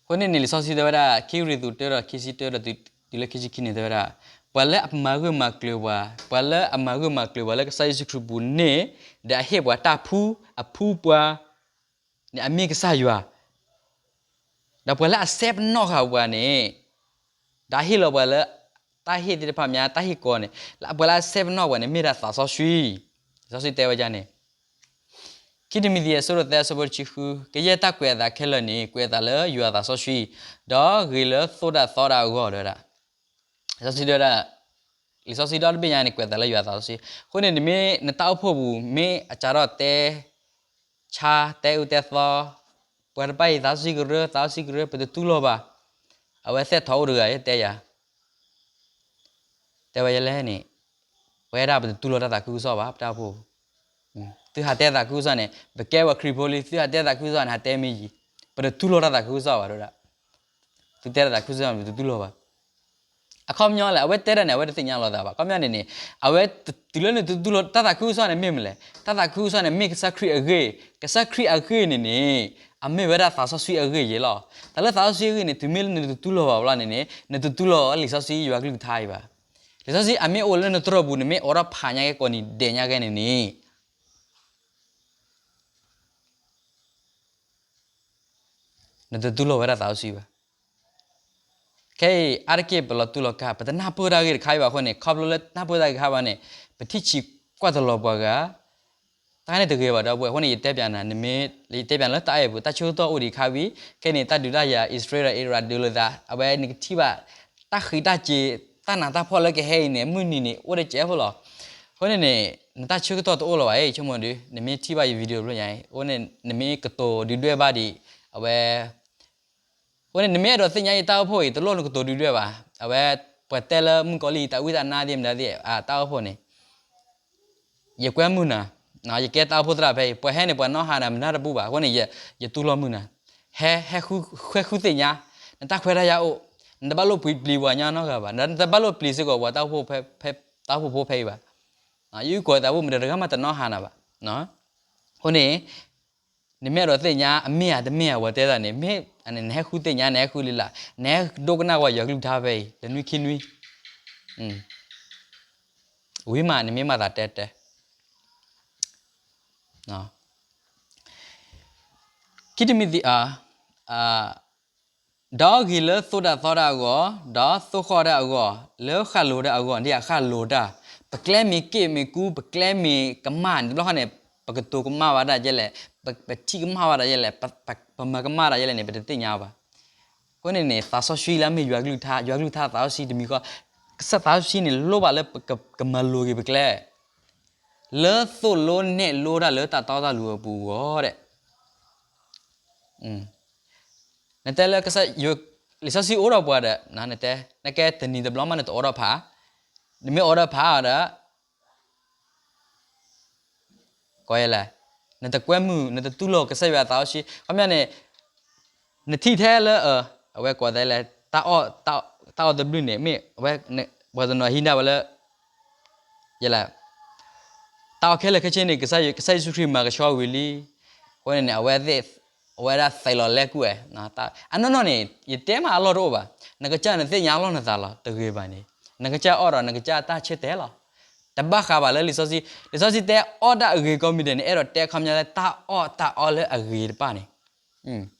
အဃိန့ၣ်န့ၣ် လံာ်စီဆှံတဲဝဲဒၣ် ခံကရံၣ်သူးတၢဒီးခံဆံတၢဒီးတုၤလၢခံဆံခံန့ၣ်တဲဝဲဒၣ်, ပှၤလၢအမၤဂၢၢ်မၤကျၢၤပှၤ, ပှၤလၢအမၤဂၢၢ်မၤကျၢၤပှၤလၢကစၢ်ယ့ၣ်ၡူးခရံာ်ပူၤန့ၣ်, ဒီးအဟ့ၣ်ပှၤတၢ်ဖှူ, အဖှူပှၤ န့ၣ်အမ့ၢ်ကစၢ်ယွၤ, ဒီးပှၤလၢအစဲပနီၣ်ဃာ်ပှၤန့ၣ်, ဒီးဟ့ၣ်လီၤပှၤလၢ တၢ်ဟ့ၣ်သ့ၣ်တဖၣ်မ့ၢ် တၢ်ဟ့ၣ်ကီၤန့ၣ်, ပှၤလၢအစဲပနီၣ်ပှၤန့ၣ် မ့ၢ်ဒၣ်သးစီဆှံ, လံာ်စီဆှံတဲဝဲဒ်န့ၣ်, ခံတံၤမသ့းအဆၢဒိၣ်သၢအဆၢဖိတဆံဃု, ကယဲၢ်တၢ်ကွဲးအသးခဲလၢာ်န့ၣ် ကွဲးအသးလၢယွၤအသးစီဆှံ, ဒီးဂ့ၤလၢသိၣ်တၢ်သီတၢ်အဂီၢ်တဲဝဲဒၣ်, လံာ်စီဆှံတဲဝဲဒၣ်, လံာ်စီဆှံဒီတဘ့ၣ်ညါန့ၣ် ကွဲးအသးလၢယွၤအသးစီဆှံ, အဃိန့ၣ် နမ့ၢ်နတၢ်အိၣ်ဖှိၣ်ပူၤ မ့ၢ်အစးထီၣ်တဲ ဆါတဲအုၣ်တဲသီ, ပှၤတဖၣ်အံၤသးစီဆှံကရၢ, သးစီဆှံကရၢ, ပတတူၢ်လိာ်ဘၣ်, အဝဲသ့ၣ်ထီၣ်အိၣ်တဂၤတဲယၤ, တဲဝဲယဲလဲၣ်န့ၣ်, ပဝဲဒၣ်ပတတူၢ်လိာ်တၢ်သးခုကစီၣ်ဘၣ် ပတၢ်အိၣ်ဖှိၣ်ပူၤ, သုဟးတဲသးခုကစီၣ်န့ၣ် ပကဲပှၤခရံာ်ဖိလံ သုဟးတဲသးခုကစီၣ်န့ၣ် ဟးတဲမ့ၢ်ယံၤ, ပတတူၢ်လိာ်တၢ်သးခုကစီၣ်ဘၣ်တဲဝဲဒၣ်, သုတဲတၢ်သးခုကစီၣ်န့ၣ် ပတတူၢ်လိာ်ဘၣ် အခီပညီလဲၣ်, အဝဲတဲတၢ်န့ၣ် အဝဲတသ့ၣ်ညါလီၤသးဘၣ်, အခီပညီန့ၣ်န့ၣ်, အဝဲတုၤလၢနတတူၢ်လိာ်တၢ်သးခုကစီၣ်န့ၣ်မ့ၢ်မနုၤလဲၣ်, တၢ်သးခုကစီၣ်န့ၣ် မ့ၢ်ကစၢ်ခရံာ်အဂ့ၢ်, ကစၢ်ခရံာ်အဂ့ၢ်န့ၣ်န့ၣ်, အမ့ၢ်ဝဲဒၣ်သးစီဆှံအဂ့ၢ်ယဲလီၤ, တၢ်လၢသးစီဆှံအဂ့ၢ်န့ၣ် တုၤမ့ၢ်လၢနတတူၢ်လိာ်ဘၣ်ဘျီန့ၣ်န့ၣ် နတတူၢ်လိာ်လံာ်စီဆှံယွၤကလုၢ်ကထါအံၤဘၣ်, လံာ်စီဆှံအမ့ၢ်အိၣ်လၢနတြီၢ်ပူၤန့ၣ် မ့ၢ်အိးထီၣ်ဖးညါကဲကိးနံၤဒဲးညါကဲန့ၣ်န့ၣ် နတတူၢ်လိာ်ဝဲဒၣ်သးစီဆှံဘၣ်. ခဲအံၤ အါတက့ၢ်ပလီၤတူၢ်လီၤကာ် ပတနၢ်ပၢၢ်တၢ်ဂ့ၢ်တခါအံၤဘၣ်အဃိန့ၣ် ခီဖျိလၢတနၢ်ပၢၢ်တၢ်ဂ့ၢ်တခါဘၣ်န့ၣ် ပထံၣ်ဆံးကွၢ်တလီၤပှၤဂၤ တၢ်န့ၣ်တဂ့ၤဘၣ်ဒီပုၢ်ဝဲၢ်, အဃိန့ၣ် ယတဲပၠးနၤ, နမ့ၢ်, ယတဲပၠးနၤလၢတၢ်အဲၣ်ပူၤ တၢ်ဆၢကတီၢ်အိၣ်ဒံးခါဝံၤ, ခဲန့ၣ် တၢ်ဒုးတၢ်ယၤ အံၣ်စရ့လးဒီး အံရၣ်ဒုးလိာ်သး, အဝဲနကထံၣ်ဘၣ် တၢ်ဃံးတၢ်စ့ၤ, တၢ်နးတၢ်ဖှီၣ်လၢကဟဲအံၤန့ၣ် မုၢ်နံၤန့ၣ် အိၣ်တကဲးဖိလီၤ. အဃိန့ၣ်န့ၣ် နတၢ်ဆၢကတီၢ်တအိၣ်လၢၤဘၣ်အံၤ, ဆိကမိၣ်ဒုး နမ့ၢ်ထံၣ်ဘၣ်ယ video တဘျီညါအံၤ, အဃိန့ၣ် နမ့ၢ်ကတိၤဒုးဒွဲၣ်ဘၣ်ဒံး, အဝဲ အဃိန့ၣ် နမ့ၢ်အဲၣ်ဒိးသ့ၣ်ညါယတၢ်အိၣ်ဖှိၣ်အံၤ တလိၣ်နကတိၤဒုးဒွဲၣ်ဘၣ်. အဝဲ ပှၤတဲလၢမုၣ်ကီၤလံၢ် တၢ်ဝံတၢ်နါသ့ၣ်မတၤသ့ၣ် အတၢ်အိၣ်ဖှိၣ်န့ၣ် ယကွဲမုာ်နၤ, ယကဲတၢ်အိၣ်ဖှိၣ်သရၣ်ဖဲအံၤ, ပှၤဟဲန့ၣ် ပှၤနီၣ်ဟးနၤမနုၤတဘူၣ်ဘၣ်. အဃိန့ၣ် ယတူၢ်လိာ်မုာ်နၤ, ဟဲ, ဟဲဃုသ့ၣ်ညါ, နတၢ်ခွဲးတၢ်ယာ်အိၣ်, နတဘၣ်လိၣ်ပျံၤပှၤကညီနီတဂၤဘၣ်, နတဘၣ်လိၣ်ပျံၤစ့ၢ်ကီးပှၤတၢ်အိၣ်ဖှိၣ်ဖဲ, တၢ်အိၣ်ဖှိၣ်ဖိဖဲအံၤဘၣ်. ယုၢ်ကီၤသးဘူၣ် မတၤတဂၤမးတနီၣ်ဟးနၤဘၣ်. အဃိန့ၣ် နမ့ၢ်အဲၣ်ဒိးသ့ၣ်ညါ အမ့ၢ်ဧါတမ့ၢ်ဧါ ပှၤတဲသးန့ၣ် မ့ၢ်, နဟဲဃုသ့ၣ်ညါ နဟဲဃုလံလၢ်, နဟဲဒိကနၣ်ဝဲယွၤကလုၢ်ကထါဖဲအံၤ တနွံခံနွံ, ဝံၤမး နမ့ၢ်မၤသးတဲတဲ ခံတမံၤသံ, ဒီးဂ့ၤလၢသိၣ်တၢ်သီတၢ်အဂီၢ်, ဒီးသိၣ်ဃီၣ်တၢ်အဂီၢ်, လၢဃၣ်လိၤတၢ်အဂီၢ်, ဒ်အဃၣ်လိၤတၢ်, ပကျဲမ့ၢ်က့ၣ်မ့ၢ်ကူ ပကျဲမ့ၢ်ကမၣ်န့ၣ် တဘျီဃီန့ၣ် ပကတိၤကမၣ်ဝဲဒၣ်ယဲလဲၣ်, ပ, ပထံၣ်ကမၣ်ဝဲဒၣ်ယဲလဲၣ်, ပ, ပမၤကမၣ်ဒၣ်ယဲလဲၣ်န့ၣ် ပတသ့ၣ်ညါဘၣ်. အဃိန့ၣ်န့ၣ် သးစီဆှံလၢအမ့ၢ်ယွၤကလုၢ်ကထါ, ယွၤကလုၢ်ကထါသးစီဆှံတမံၤဃီ, ကစၢ်သးစီဆှံန့ၣ် လိၣ်ဘၣ်လၢပက, ကမၤလိၤက့ၤပကျဲ လၢသိၣ်လိနဲၣ်လိတၢ်လၢတၢ်တီတၢ်လိၤအပူၤအဂီၢ်ဒီး နတဲလၢကစၢ်, လံာ်စီဆှံအိၣ်ဒီးပှၤဒီး နတဲ, နကဲတနံၤတဘျီမးနတအိးထီၣ်ဖး, နမ့ၢ်အိးထီၣ်ဖးဒီး ကိးယဲလဲၣ်, နတကွဲမုာ် နတတူၢ်လိာ်ကစၢ်ယွၤအသးစီဆှံ ခီပညီန့ၣ်, နထံၣ်ထဲလၢ အဝဲကိးသးလဲၣ်, တၢ်အီၣ်, တၢ်အီၣ်တဘျုးန့ၣ် မ့ၢ်အဝဲ, ပှၤတနီၤဟံးန့ၢ်ဝဲလၢ ယဲလဲၣ်, တၢ်အီၣ်ခဲလၢာ်ခဲဆ့န့ၣ် ကစၢ်ယ့ၣ်ၡူးခရံာ်မၤကဆှီဝံၤလံ, အဃိန့ၣ်န့ၣ် အဝဲသ့ၣ်, အဝဲဒၣ်သဲးလီၤလဲၣ်ကွံာ်ဝဲ, အနီၢ်နီၢ်န့ၣ် ယတဲမးအလီၢ်တအိၣ်ဘၣ်, နကစၢ်နသ့ၣ်ညါလီၤနသးလီၤ တဂ့ၤဘၣ်န့ၣ်, နကစၢ်အီၣ်ဒီးနကစၢ်တၢ်ဆၢတဲာ်လီၤ, တဘၣ်ဃးဘၣ်လၢလံာ်စီဆှံ, လံာ်စီဆှံတဲအီၣ်တၢ်အဂ့ၤကိးမံၤဒဲးန့ၣ် အဲၣ်ဒိးတဲခီပညီလၢတၢ်အီၣ်တၢ်အီလၢအဂ့ၤတဖၣ်န့ၣ်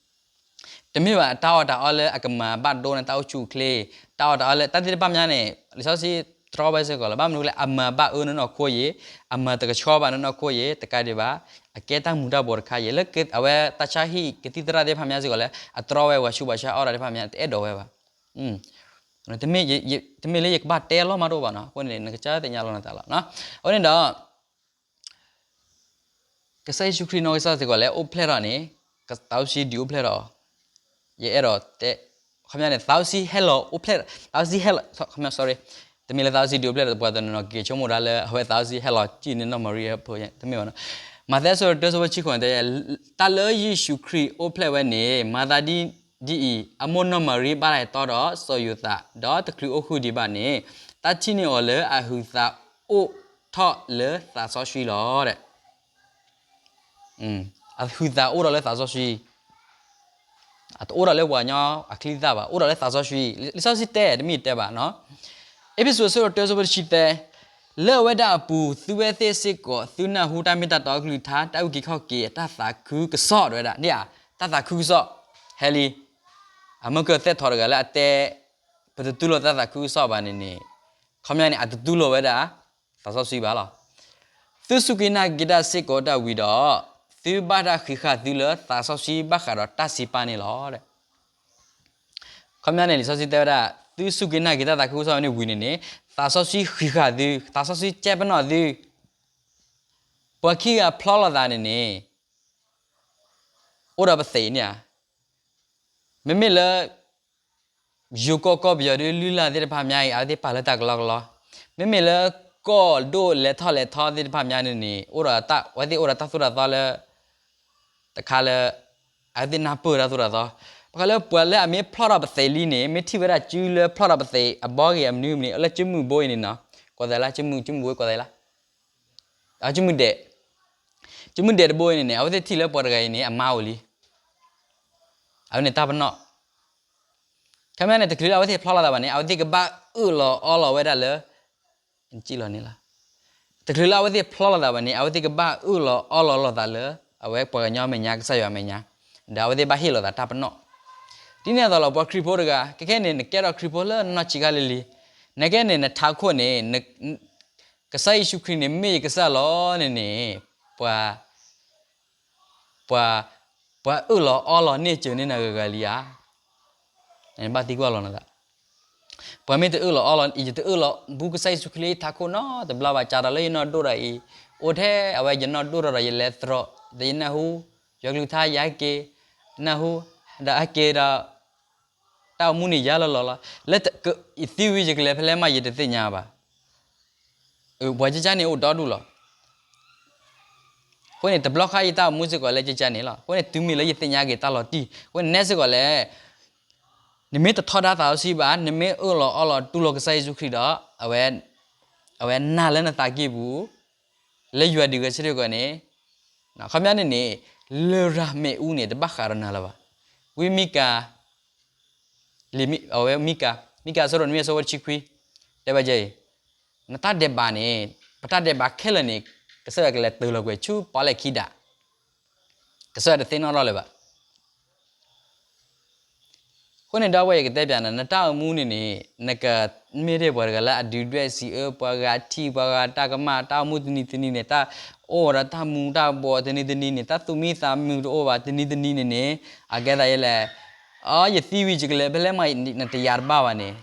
တမ့ၢ်ဘၣ်တၢ်အီၣ်တၢ်အီလၢအကမၤဘၣ်ဒိနတၢ်အိၣ်ဆူၣ်အိၣ်ချ့, တၢ်အီၣ်တၢ်အီလၢတၢ်သ့ၣ်တဖၣ်မးန့ၣ် လံာ်စီဆှံတြီဝဲစ့ၢ်ကီးလီၤ, ဘၣ်မနုၤလဲၣ် အမၤဘၣ်အၢနနီၢ်ခိအံၤ, အမၤတကဆှီဘၣ်နနီၢ်ခိအံၤ တကးဒံးဘၣ်, အကဲတၢ်မူၤတၢ်ဘှီးတခါအံၤ လၢအဝဲတၢ်ဆါဟံၣ်ကသံၣ်သရၣ်သ့ၣ်တဖၣ်မးစ့ၢ်ကီးလၢ အတြီဝဲဝၤဆူးဝၤဆါအီၣ်တၢ်သ့ၣ်တဖၣ်မး တအဲၣ်ဒိးဝဲဘၣ်. တမ့ၢ်လၢယကဘၣ်တဲလီၤမးတအိၣ်ဘၣ်နီၤ, အဃိန့ၣ် နကစၢ်သ့ၣ်ညါလီၤနသးလီၤ. အဃိန့ၣ်ဒီး ကစၢ်ယ့ၣ်ၡူးခရံာ်နီၢ်ကစၢ်စ့ၢ်ကီးလၢအိၣ်ဖျဲၣ်ထီၣ်န့ၣ်, သးစီဆှံဒုးအိၣ်ဖျဲၣ်ထီၣ်, ယအဲၣ်ဒိးတဲ, ခီပညီန့ၣ် သးစီဆှံဟဲလီၤအိၣ်ဖျဲၣ်, သးစီဆှံဟဲလီၤ, sorry, တမ့ၢ်လၢသးစီဆှံဒုးအိၣ်ဖျဲၣ်ထီၣ် ပှၤတနီၤနီၤက့ၤဆိကမိၣ်ဒၣ်လၢ အဝဲသးစီဆှံဟဲလီၤစံၣ်န့ၢ်နီၢ်မၤရံအဖိ, တမ့ၢ်ဘၣ်နီၤ. မးသဲအဆၢဒိၣ်တၢ အဆၢဖိတဆံဃိးတဲ, တၢ်လၢယ့ၣ်ၡူးခရံာ်အိၣ်ဖျဲၣ်ဝဲန့ၣ် မၤသးဒ်အံၤ, အမိၢ်နီၢ်မၤရံဘၣ်တၢ်အဲၣ်တီဒီးစီၤယိၤသး, ဒီးတချုးအိၣ်ဃုာ်ဒံးဘၣ်န့ၣ်, တၢ်ထံၣ်န့ၢ်အီၤလၢအဟုးသးအိၣ်ထီၣ်လၢသးစီဆှံလီၤ. အဟုးသးအိၣ်ထီၣ်လၢသးစီဆှံ, အတအိၣ်ဒီးလၢပှၤကညီအချံအသၣ်ဘၣ်, အိၣ်ဒီးလၢသးစီဆှံ, လံာ်စီဆှံတဲ တမ့ၢ်တဲဘၣ်နီၤ. အ့းဖ့းစူး အဆၢဒိၣ်တၢ အဆၢဖိတဆံသၢ, လၢအဝဲဒၣ်အပူၤ သုဝဲသ့ၣ်စ့ၢ်ကီး သုနၢ်ဟူတၢ်မ့ၢ်တၢ်တီအကလုၢ်ကထါ တၢ်အုၣ်က့ၤခီၣ်က့ၤ တၢ်သးခုကစီၣ် တဲဝဲဒၣ်, ဒ်ဧါ, တၢ်သးခုကစီၣ်, ဟဲလံ, အမ့ၢ်ကသဲၣ်ထီၣ်တဂၤလၢအတဲ ပတတူၢ်လိာ်တၢ်သးခုကစီၣ်ဘၣ်န့ၣ်န့ၣ်, ခီပညီန့ၣ် အတတူၢ်လိာ်ဝဲဒၣ် သးစီဆှံဘၣ်လီၤ. သုစူၢ်က့ၤနာ်က့ၤတၢ်စ့ၢ်ကီးတၢ်ဝံၤဒီး, သုဘၣ်တၢ်ဃံးဃာ်သုလၢသးစီဆှံဘၣ်ဃးဒီးတၢ်စံးပာ်န့ၣ်လီၤ. ခီပညီန့ၣ် လံာ်စီဆှံတဲဝဲဒၣ် သုစူၢ်က့ၤနာ်က့ၤတၢ်သးခုကစီၣ်န့ၣ်ဝံၤန့ၣ်န့ၣ်, သးစီဆှံဃံးဃာ်သု, သးစီဆှံကဲပနီၣ်သု, ပှၤခံဂၤဖျီလိာ်သးန့ၣ်န့ၣ်, အိၣ်ဒီးပသံးန့ၣ်ဧါ, မ့မ့ၢ်လၢ ယိၤကီၢ်ကီၢ်ပယီၤဒုး လုၢ်လၢ်သ့ၣ်တဖၣ်မးအံၤ အဝဲသ့ၣ်ပာ်လၢတၢ်ကလီကလီ, မ့မ့ၢ်လၢ ကီၢ်ဒိၣ်လဲၤထီၣ်လဲၤထီသ့ၣ်တဖၣ်မးန့ၣ်န့ၣ် အိၣ်ဒီးတၢ်, အဝဲသ့ၣ်အိၣ်ဒီးတၢ်သိၣ်တၢ်သီလၢ တခါလၢ အဝဲသ့ၣ်နၢ်ပၢၢ်တၢ်သိၣ်တၢ်သီ, ဘၣ်ဃးလၢပှၤလၢအမ့ၢ်ဖျီထီၣ်ပသံးလံန့ၣ် မ့ၢ်ထံၣ်ဝဲဒၣ်စုလၢဖျီထီၣ်ပသံးအဘီဂ့ၤအမနုၤမနုၤ လၢစုမုၢ်ဘိအံၤန့ၣ်နီၤ, ကွၢ်သးလၢစုမုၢ်, စုမုၢ်ဘိကွၢ်သးလၢ စုမုၢ်ဒဲး, စုမုၢ်ဒဲးတဘိအံၤန့ၣ်န့ၣ် အဝဲသ့ၣ်ထံၣ်လၢပှၤတဂၤအံၤန့ၣ် အမါအိၣ်လံ, အဝဲန့ၣ်တၢ်ပနီၣ်, ခီပညီန့ၣ် တချုးလၢအဝဲသ့ၣ်ဖျီလိာ်သးဘၣ်န့ၣ် အဝဲသ့ၣ်ကဘၣ်အၢၣ်လီၤအီလီၤဝဲဒၣ်လၢ လီၤ, တချုးလၢအဝဲသ့ၣ်ဖျီလိာ်သးဘၣ်န့ၣ် အဝဲသ့ၣ်ကဘၣ်အၢၣ်လီၤအီလီၤလိာ်သးလၢ အဝဲပှၤကညီအမဲာ်ညါ ကစၢ်ယွၤအမဲာ်ညါ, ဒီးအဝဲသ့ၣ်ဘၣ်ဟ့ၣ်လီၤသးတၢ်ပနီၣ်, ဒ်န့ၣ်အသိးလီၤ ပှၤခရံာ်ဖိတဂၤ ခဲခဲန့ၣ် နကဲထီၣ်ခရံာ်ဖိလၢနီၢ်ဆံးခါလံလံ, နကဲန့ၣ် နထးခိၣ်န့ၣ် ကစၢ်ယ့ၣ်ၡူးခရံာ်န့ၣ် မ့ၢ်ယကစၢ်လီၤန့ၣ်န့ၣ်, ပှၤ ပှၤ ပှၤအၢၣ်လီၤအီလီၤန့ၢ်စၢၤန့ၢ်နၤဂၤဂၤလံဧါ. နဘၣ်သံကွၢ်လီၤနသး, ပှၤမ့ၢ်တအၢၣ်လီၤအီလီၤ ယတအၢၣ်လီၤဘူးကစၢ်ယ့ၣ်ၡူးခရံာ်လၢယထးခိၣ်နီတဘျီဘၣ်, ကးဒီးလၢယနီၢ်ဒိၣ်ဒီးအံၤ, အိၣ်ထဲအဝဲယနီၢ်ဒိၣ်ထီၣ်ဒီးယလဲၤတြီ, ဒီးယနၢ်ဟူ, ယွၤကလုၢ်ကထါယဟဲက့ၤ, နၢ်ဟူ, ဒီးဟဲက့ၤဒီး တၢ်အိၣ်မူန့ၣ်ယါလီၤလီၤလီၤ, လၢယသံဝံၤယကလဲၤဖဲလဲၣ်မးယတသ့ၣ်ညါဘၣ်. ပှၤကကန့ၣ်အိၣ်ဒီဒူၣ်လီၤ. အဃိန့ၣ် တဘျီဃီယတၢ်အိၣ်မူစ့ၢ်ကီးလၢကကန့ၣ်လီၤ. အဃိန့ၣ် တုၤမ့ၢ်လၢယသ့ၣ်ညါက့ၤတၢ်လီၤတံၢ်, အဃိန့ၣ်နဲစ့ၢ်ကီးလဲၣ်, နမ့ၢ်တထီဒါသးစီဆှံဘၣ်, နမ့ၢ်အၢၣ်လီၤအီလီၤတူၢ်လိာ်ကစၢ်ယ့ၣ်ၡူးခရံာ်ဒီး, အဝဲ, အဝဲနာ်လၢနသးကံၢ်ပူၤ, လၢယွၤဒုးဂဲၤဆၢထၢၣ်ကီးန့ၣ်, ခီပညီန့ၣ်န့ၣ်, လရာ်မ့ၣ်အူန့ၣ် တဘၣ်ဃးဒီးနၤလၢၤဘၣ်. ဝံမံကၤ လံာ်မံ, အဝဲမံကၤ, မံကၤအဆၢဒိၣ်နွံအဆၢဖိတဆံခွံ, တဲဝဲဒ်အံၤ, နတၢ်ဒဲးဘးန့ၣ်, ပတၢ်ဒဲးဘးခဲလၢာ်န့ၣ်, ကစၢ်ယွၤကလဲၤတ့ၢ်လီၤကွံာ်ဆူပီၣ်လဲၣ်ခံဒး, ကစၢ်ယွၤတသ့ၣ်နီၣ်ထီၣ်လၢၤဘၣ်. အဃိန့ၣ်ဒီပုၢ်ဝဲၢ်ယကတဲပျးနၤ, နတၢ်အိၣ်မူန့ၣ်န့ၣ်, နကမ့ၢ်တ့ၢ်ပှၤတဂၤလၢအဒုၣ်ဒွဲၣ်စံးအၢ, ပှၤဂၤထံၣ်, ပှၤဂၤတၢ်ကမၣ်, တၢ်အိၣ်မူတနံၤတနံၤန့ၣ်, တၢ်အိၣ်ဒီးတၢ်မူတၢ်ဘှီးတနံၤတနံၤန့ၣ်, တၢ်သူၣ်မံသးမုာ်တအိၣ်ဘၣ်တနံၤတနံၤန့ၣ်န့ၣ်, အကဲသးယဲလဲၣ်, အ ယသံဝံၤယကလဲၤဖဲလဲၣ်မး နတယာ်တဘၣ်ဘၣ်န့ၣ်,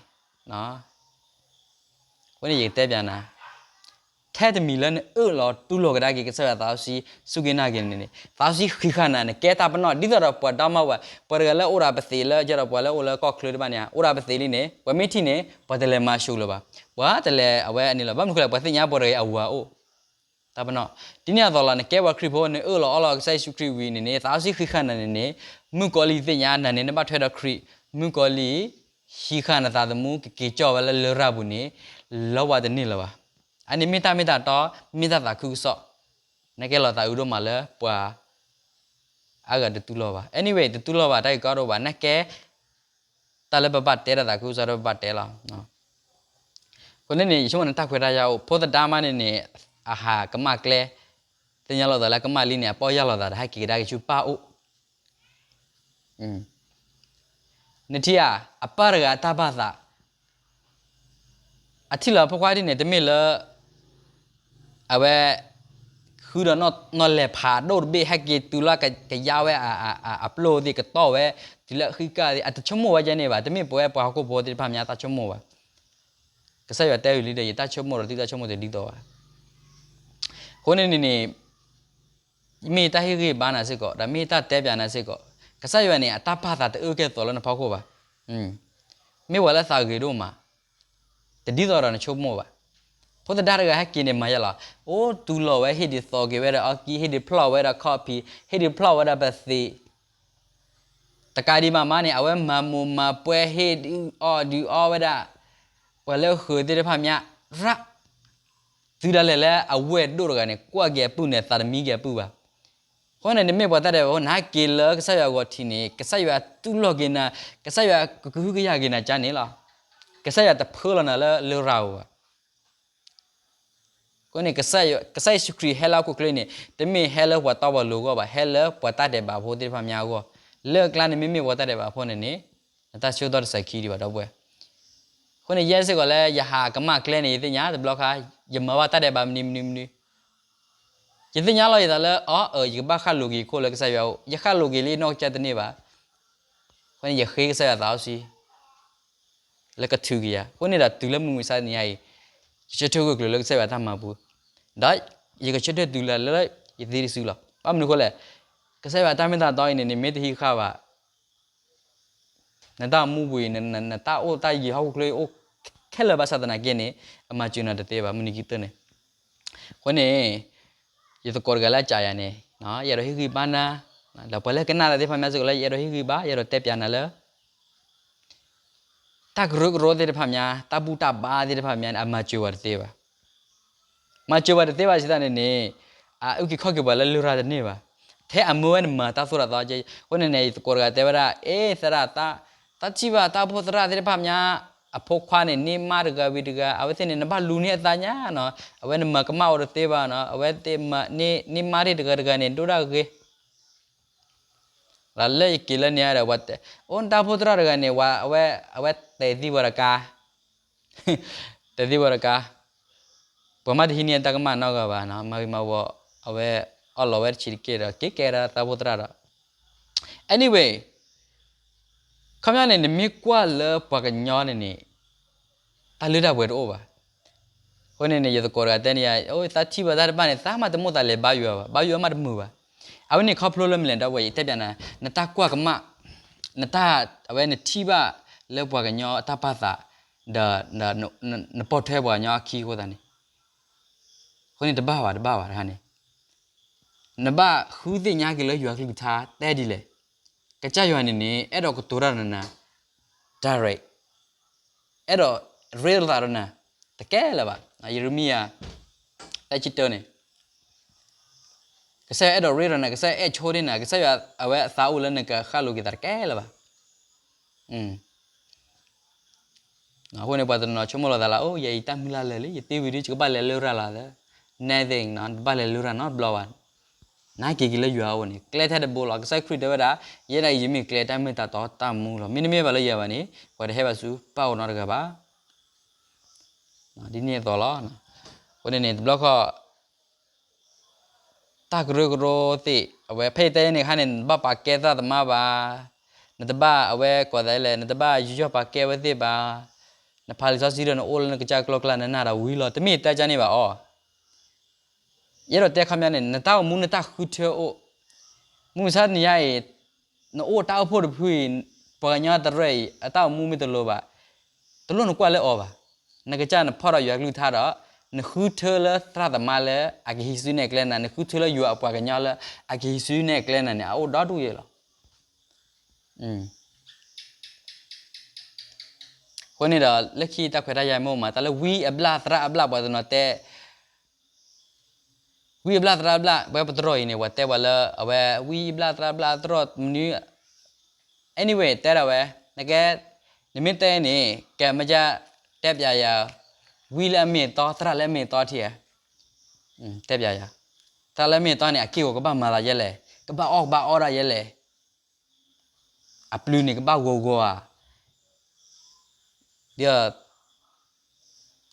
အဃိန့ၣ်ယကတဲပျးနၤ, ထဲတမံၤလၢနအၢၣ်လီၤတူၢ်လိာ်ကဒါက့ၤကစၢ်ယွၤသးစီဆှံ, စူၢ်က့ၤနာ်က့ၤန့ၣ်န့ၣ်, သးစီဆှံဃံးဃာ်နၤန့ၣ် ကဲတၢ်ပနီၣ်, ဒ်သိးဒီးပှၤဒီမါဝၤ, ပှၤတဂၤလၢအိၣ်ဒီးပသံးလၢယဲဒီးပှၤလၢအိၣ်လၢကီၢ်ချၢတဖၣ်န့ၣ်, အိၣ်ဒီးပသံးလံန့ၣ်, ပှၤမ့ၢ်ထံၣ်န့ၣ် ပှၤတလဲၤမၤၡူးလၢၤဘၣ်, ပှၤတလဲၤအဝဲအန့ၣ်လီၤ. ဘၣ်မနုၤဃိလဲၣ်, ပှၤသ့ၣ်ညါပှၤတဂၤအံၤအဝၤအိၣ်, တၢ်ပနီၣ်, ဒ်န့ၣ်အသိးလီၤ, နကဲပှၤခရံာ်ဖိ နအၢၣ်လီၤအီလီၤကစၢ်ယ့ၣ်ၡူးခရံာ်ဝံၤန့ၣ်န့ၣ်, သးစီဆှံဃံးဃာ်နၤန့ၣ်န့ၣ်, မုၣ်ကီၤလံၢ်သ့ၣ်ညါနၤန့ၣ် နဘၣ်ထွဲဒီးခရံာ်, မုၣ်ကီၤလံၢ် ဟံးဃာ်နသးသမူ ကက့ၤကၠီၣ်ဝဲလၢလရာ်ပူၤန့ၣ်, လၢဝဲတန့ၢ်လၢၤဘၣ်. အန့ၣ်မ့ၢ်တၢ်မ့ၢ်တၢ်တီ, မ့ၢ်တၢ်သးခုကစီၣ်, နကဲလီၤသးအုးဒိၣ်မးလၢပှၤအါဂၤတတူၢ်လိာ်ဘၣ်. Anyway, တတူၢ်လိာ်ဘၣ်, တၢ်ဂ့ၢ်ကီဒိၣ်ဘၣ်, နကဲ တၢ်လၢပဘၣ်တဲ တၢ်သးခုကစီၣ်လၢပဘၣ်တဲလီၤ. အဃိန့ၣ်န့ၣ် ယဆိကမိၣ်န့ၣ် တၢ်ခွဲးတၢ်ယာ်အိၣ်, ဖိသဒါမးန့ၣ်န့ၣ်, အဟးကမၣ်ကျဲ, သ့ၣ်ညါလိာ်သးလၢကမၣ်လံန့ၣ် အပီၢ်ယၢ်လိာ်သးဒီး ဟဲက့ၤကဒါက့ၤဆူပၢ်အိၣ် နထံၣ်ဧါ, အပၢ်တဂၤအတၢ်ဘၣ်သး, အထံၣ်လီၤဖိခွါဒ်န့ၣ် တမ့ၢ်လၢ အဝဲ ဃုဒီးနီၢ်လဲၤဖးဒိၣ်တဘ့ၣ် ဟဲက့ၤတုၤလၢကယါဝဲ အပျိၢ်သ့ၣ် ကတီၢ်ဝဲ တုၤလၢအဃံကၢ်သ့ၣ် အတဆိကမိၣ်ဝဲဒ်န့ၣ်ဘၣ်. တမ့ၢ်ပဝဲပှၤဟီၣ်ခိၣ်ဖိသ့ၣ်တဖၣ်မး တၢ်ဆိကမိၣ်ဘၣ်. ကစၢ်ယွၤတဲဝံၤလံဒီး ယတၢ်ဆိကမိၣ်ဒီးသုတၢ်ဆိကမိၣ်တဒ်သိးဘၣ်. အဃိန့ၣ်န့ၣ်န့ၣ် မ့ၢ်တၢ်ဟ့ၣ်ဂံၢ်ဘါနၤစ့ၢ်ကီး ဒီးမ့ၢ်တၢ်တဲပျးနၤစ့ၢ်ကီး, ကစၢ်ယွၤန့ၣ် အတၢ်ပာ်သးတအၢၣ်ကဲၣ်သိးလၢနဖီခိၣ်ဘၣ်. မ့ၢ်ပှၤလၢသးဂ့ၤဒိၣ်မး, တဒ်သိးဒီးနဆိကမိၣ်ဘၣ်. ဖိသဒါတဂၤဟဲက့ၤန့ၣ် မၤယါလီၤ, အိၣ်တူၢ်လိာ်ဝဲ ဟ့ၣ်ဒုးသီက့ၤဝဲဒီးအီကံ, ဟ့ၣ်ဒုးဖျီၣ်ဝဲဒီးခီၣ်ဖံး, ဟ့ၣ်ဒုးဖျီၣ်ဝဲဒီးပသံး တကးဒံးဘၣ်မးန့ၣ် အဝဲမၤမိၢ်မၤပှဲၤ ဟ့ၣ်ဒုးအီၣ်ဒုးအီဝဲဒၣ် ပှၤလၢဃုာ်သ့ၣ်တဖၣ်မး ရၣ် သုဒၣ်လဲာ်လၢအဝဲၢ်ဒိၣ်တဂၤန့ၣ် ကွၢ်က့ၤအပုၢ်န့ၣ် သးတမံက့ၤအပုၢ်ဘၣ်. အဃိန့ၣ် နမ့ၢ်ပှၤတၢ်ဒဲးဘးဖိ နဟဲက့ၤလၢကစၢ်ယွၤအဂီၢ်ထံးန့ၣ် ကစၢ်ယွၤတူၢ်လိာ်က့ၤနၤ, ကစၢ်ယွၤကဟုကယာ်က့ၤနၤကန့ၣ်လီၤ. ကစၢ်ယွၤတဖၢလီၤနၤလၢလရာ်ဧိၤဘၣ်. အဃိန့ၣ် ကစၢ်ယ့ၣ်ၡူးခရံာ်ဟဲလၢဟီၣ်ခိၣ်ချၢန့ၣ် တမ့ၢ်ဟဲလၢပှၤတီပှၤလိၤအဂီၢ်ဘၣ်, ဟဲလၢပှၤတၢ်ဒဲးဘးဖိသ့ၣ်တဖၣ်မးအဂီၢ်. လၢအကျါန့ၣ် မ့မ့ၢ်ပှၤတၢ်ဒဲးဘးဖိန့ၣ်န့ၣ် နတၢ်ဆၢကတီၢ်တစဲၤခံဒံးဘၣ် ဒီပုၢ်ဝဲၢ်. အဃိန့ၣ် ယဲစ့ၢ်ကီးလၢ ယဟးကမၣ်ကျဲန့ၣ် ယသ့ၣ်ညါတဘျီခါ ယမၤဘၣ်တၢ်ဒဲးဘးမနုၤမနုၤမနုၤ, ယသ့ၣ်ညါလီၤယသးလၢ အီ ယကဘၣ်ဃၣ်လိၤက့ၤခိၣ်လၢကစၢ်ယွၤအအိၣ်, ယဃၣ်လိၤက့ၤလံနီၢ်ကစၢ်တန့ၢ်ဘၣ်. အဃိန့ၣ် ယဃ့ကစၢ်ယွၤသးစီဆှံ လၢကထုးက့ၤယၤ. အဃိန့ၣ်ဒီးတုၤလၢမုၢ်မဆါတနံၤအံၤ ယဆၢထၢၣ်ဂၢၢ်ကျၢၤလၢကစၢ်ယွၤတၢ်မၤပူၤ, ဒီးယကဆၢထၢၣ်တုၤလၢလၢယသ့တစုလီၤ. ဘၣ်မနုၤအဃိလဲၣ်, ကစၢ်ယွၤတၢ်မ့ၢ်တၢ်တီအံၤန့ၣ် နမ့ၢ်တဟံးဃာ်ဘၣ် နတၢ်အိၣ်မူပူၤအံၤ နတၢ်အိၣ်တၢ်ယံၤဟီၣ်ခိၣ်ချၢအံၤ အိၣ်ခဲလၢာ်ဘၣ်ဆၣ်သနာ်က့န့ၣ် အမၤစၢၤနၤတသ့ဘၣ် မုၢ်နံၤခံကတၢၢ်န့ၣ်. အဃိန့ၣ် ယသကိးတဂၤလၢအကးယၤန့ၣ် ယအဲၣ်ဒိးဟ့ၣ်ဂံၢ်ဘါနၤ, ဒီးပှၤလၢကနၣ်တၢ်သ့ၣ်တဖၣ်မးစ့ၢ်ကီးလၢ ယအဲၣ်ဒိးဟ့ၣ်ဂံၢ်ဘါ ယအဲၣ်ဒိးတဲပျးနၤလၢ တၢ်ကရၢကရိသ့ၣ်တဖၣ်မး တၢ်ဘူၣ်တၢ်ဘါသ့ၣ်တဖၣ်မးန့ၣ် အမၤစၢၤပှၤတသ့ဘၣ်. မၤစၢၤပှၤတသ့ဘၣ်စံးတၢ်န့ၣ်န့ၣ် အအုၣ်က့ၤခီၣ်က့ၤပှၤလၢလရာ်တန့ၢ်ဘၣ်. ထဲအမၢဝဲန့ၣ်မၤတၢ်သိၣ်တၢ်သီကဲ, အဃိန့ၣ်န့ၣ် ယသကိးတဂၤတဲဝဲဒၣ် အ့ သရၣ်, တၢ်ထံၣ်ဘၣ်တၢ်အိၣ်ဖှိၣ်သရၣ်သ့ၣ်တဖၣ်မး အဖိခွါန့ၣ် န့ၢ်မါတဂၤဝံၤတဂၤ အဝဲသ့ၣ်န့ၣ် နဘၣ်လူၤန့ၢ်အသးညါနီၤ, အဝဲန့ၣ်မၤကမၣ်အီၤတသ့ဘၣ်နီၤ, အဝဲသ့ၣ်န့ၢ်မါတဂၤတဂၤန့ၣ် ဒိၣ်ဒၣ်ဂ့ၤ ဒီးလၢယက့ၤလၢန့ၣ်ဒီး ပှၤတဲ, အိၣ် နတၢ်အိၣ်ဖှိၣ်သရၣ်တဂၤန့ၣ် ဝဲ အဝဲတဲသံပှၤတကါ, တဲသံပှၤတကါ, ပှၤမ့ၢ်တဟံးန့ၢ်တၢ်ကမၣ်နီတဂၤဘၣ်နီၤ, မၤဂ့ၤမၤဝါ, အဝဲ အီၣ်လီၤဝဲတဆံးတက့ၢ်ဒီး က့ၤကဲဒၣ်တၢ်အိၣ်ဖှိၣ်သရၣ်ဒီး anyway ခီပညီန့ၣ် နမ့ၢ်ကွၢ်လၢပှၤကညီန့ၣ်န့ၣ် တၢ်လၢတၢ်ပှဲၤတအိၣ်ဘၣ်. အဃိန့ၣ်န့ၣ် ယသကိးတဂၤတဲန့ၣ်ယၤ အိၣ်သးထံၣ်ဘၣ်တၢ်တဘၣ်န့ၣ် သးမၤတမိၣ်သးလဲၤဘါယွၤဘၣ်, ဘါယွၤမးတမုာ်ဘၣ်. အဝဲန့ၣ်ခီဖျိလၢမနုၤလဲၣ် ဒီပုၢ်ဝဲၢ် ယတဲပျးနၤ နတၢ်ကွၢ်ကမၣ် နတၢ် အဝဲနထံၣ်ဘၣ်လၢပှၤကညီအတၢ်ပာ်သး ဒီး နပိာ်ထွဲပှၤကညီအခံအဃိသတးန့ၣ် အဃိန့ၣ်တဘၣ်ဘၣ် တဘၣ်ဘၣ်တခါန့ၣ် နဘၣ်ဃုသ့ၣ်ညါက့ၤလၢယွၤကလုၢ်ကထါတဲဒ်လဲၣ်. ကစၢ်ယွၤန့ၣ်န့ၣ် အဲၣ်ဒိးကတိၤတၢ်ဒီးနၤ direct အဲၣ်ဒိးရ့လိာ်သးဒီးနၤ တကဲလၢၤဘၣ်. ယရမံယၤ သၢဆံတၢန့ၣ် ကစၢ်ယွၤအဲၣ်ဒိးရ့ဒီးနၤ, ကစၢ်ယွၤအဲၣ်ဆိဒၣ်နၤ, ကစၢ်ယွၤအဝဲအသးအိၣ်လၢနကဃၣ်လိၤက့ၤသးတကဲလၢၤဘၣ်. အဃိန့ၣ် ပှၤတနီၤဆိကမိၣ်လီၤသးလၢ အိၣ် ယအံၤတၢ်မုၢ်လၢ်လၢာ်လံ, ယသံဝံၤဒီး ယကဘၣ်လဲၤလၢရၤလီၤသၢ, nothing နီၤ, တဘၣ်လဲၤလၢရၤနီတဘျီဘၣ်. နာ်က့ၤက့ၤလၢယွၤအအိၣ်န့ၣ် ကျဲထဲတဘိလီၤ. ကစၢ်ခရံာ်တဲဝဲဒၣ် ယဲဒၣ်အံၤယမ့ၢ်ကျဲတၢ်မ့ၢ်တၢ်တီတၢ်မူလီၤ. မ့တမ့ၢ်ဘၣ်လၢယၤဘၣ်န့ၣ် ပှၤတဟဲဘၣ်ဆူပၢ်အအိၣ်နီတဂၤဘၣ်. ဒ်န့ၣ်အသိးလီၤ. အဃိန့ၣ်န့ၣ် တဘျီဃီ တၢ်ကရၢကရိသ့ၣ် အဝဲဖဲယတဲန့ၣ်အခါန့ၣ် နတဘၣ်ပာ်ကဲသရၣ်သမါဘၣ်, နတဘၣ်အဝဲကိးသးလဲၣ်, နတဘၣ်ယူးယီၣ်ပာ်ကဲဝဲသ့ၣ်ဘၣ်, နဖးလံာ်စီဆှံဒီးနအိၣ်လၢနကစၢ်ကျိၤကျါ နနၢ်ဒီးဝံၤလီၤ, တမ့ၢ်တဲကန့ၣ်ဘၣ်အီၤ. ယအဲၣ်ဒိးတဲခီပညီန့ၣ် နတၢ်အိၣ်မူနတၢ်ဃုထၢအိၣ်, မုၢ်မဆါတနံၤညါအံၤ နအိၣ်တၢ်အိၣ်ဖှိၣ်တဖုအံၤ ပှၤကညီတရၢၢ်အံၤ အတၢ်အိၣ်မူမ့ၢ်တလိၤဘၣ်, တလိၣ်နကွၢ်လၢအီၤဘၣ်. နကစၢ်နဖီၣ်ဒီးယွၤကလုၢ်ကထါဒီး နဃုထၢလၢသရၣ်သမါလၢအကဟံးစုနဲၣ်ကျဲနၤ, နဃုထၢလၢယွၤအပှၤကညီလၢအကဟံးစုနဲၣ်ကျဲနၤန့ၣ် အအိၣ်ဒီဒူၣ်ယဲလီၤ. အဃိန့ၣ်ဒီး လၢခံတၢ်ခွဲးတၢ်ယာ်မ့ၢ်အိၣ်မး တၢ်လၢဝံအဘျၣ်သရၣ်အဘျၣ် ပှၤတနီၤတဲ ဝံအဘျၣ်သရၣ်အဘျၣ် ပဝဲပတြီၢ်အံၤန့ၣ် ပှၤတဲပှၤလၢအဝဲ ဝံအဘျၣ်သရၣ်အဘျၣ်တြီၢ်မနုၤ anyway တဲဒၣ်ဝဲ နကဲ နမ့ၢ်တဲန့ၣ် ကဲမ့ၢ်ကၢ်တဲပျးယၤ ဝံလၢအမ့ၢ်အတီ သရၣ်လၢအမ့ၢ်အတီထံဧါ, တဲပျးယၤ, သရၣ်လၢအမ့ၢ်အတီန့ၣ် အက့ၢ်အဂီၤကဘၣ်မၤသးယဲလဲၣ်, ကဘၣ်အီၣ်ကဘၣ်အီဒၣ်ယဲလဲၣ် အပျုၤန့ၣ်ကဘၣ်ဂီၤဂီၤဧါ, ဒီး သ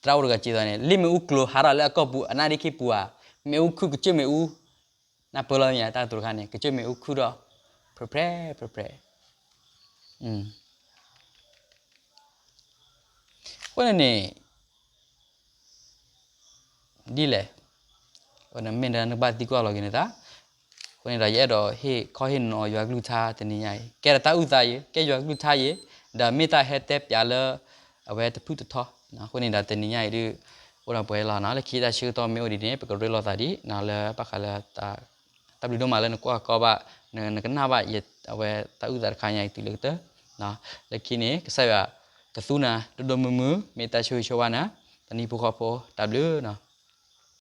ရၣ်အိၣ်တဂၤစံးသိးန့ၣ် လ့ၣ်မ့ၣ်အူကျိၤဟးထီၣ်လၢအကီၢ်ပူၤ အနၣ်ဒ့ခံပူၤဧါ, မ့ၣ်အူခုၣ်ကစၢၢ်မ့ၣ်အူ နၢ်ပၢၢ်လီၤမ့ၢ်ဧါ တၢ်ကတိၤတခါန့ၣ် ကစၢၢ်မ့ၣ်အူခုၣ်ထီၣ် ဖြဲဖြဲ ဖြဲဖြဲ အဃိန့ၣ်န့ၣ် ဒ်လဲၣ်, နမ့ၢ်ဒၣ်နကဘၣ်သံကွၢ်လီၤက့ၤနသး, အဃိန့ၣ်ဒီး ယအဲၣ်ဒိးဟ့ၣ်ခီဟ့ၣ်နီၤယွၤကလုၢ်ကထါတနံၤညါအံၤ ကဲဒီးတၢ်အုၣ်သးယဲ, ကဲယွၤကလုၢ်ကထါယဲ, ဒီးမ့ၢ်တၢ်ဟဲတဲပျးလၢ အဝဲတဖုၣ်တထီ, အဃိန့ၣ်ဒီးတနံၤညါအံၤဒုး အိၣ်ဒီးပှဲၤလီၤနီၤ, လၢခံတၢ်ဆၢကတီၢ်မ့ၢ်အိၣ်ဒ်န့ၣ် ပကရ့လိာ်သးဒံးနီၤ လၢဘၣ်ဃးလၢ တၢ်ဘျုးဒိၣ်မးလၢနကွၢ်ကီဘၣ်, နကနၣ်ဘၣ် အဝဲတၢ်အုၣ်သးတခါညါအံၤတုၤလၢကတၢၢ်, လၢခံန့ၣ် ကစၢ်ယွၤကသူနၤဒိၣ်ဒိၣ်မုၢ်မုၢ် မ့ၢ်တၢ်ဆိၣ်ဂ့ၤဆိၣ်ဝါနၤ, တနံၤဖိဃီဖိ တၢ်ဘျုးနီၤ.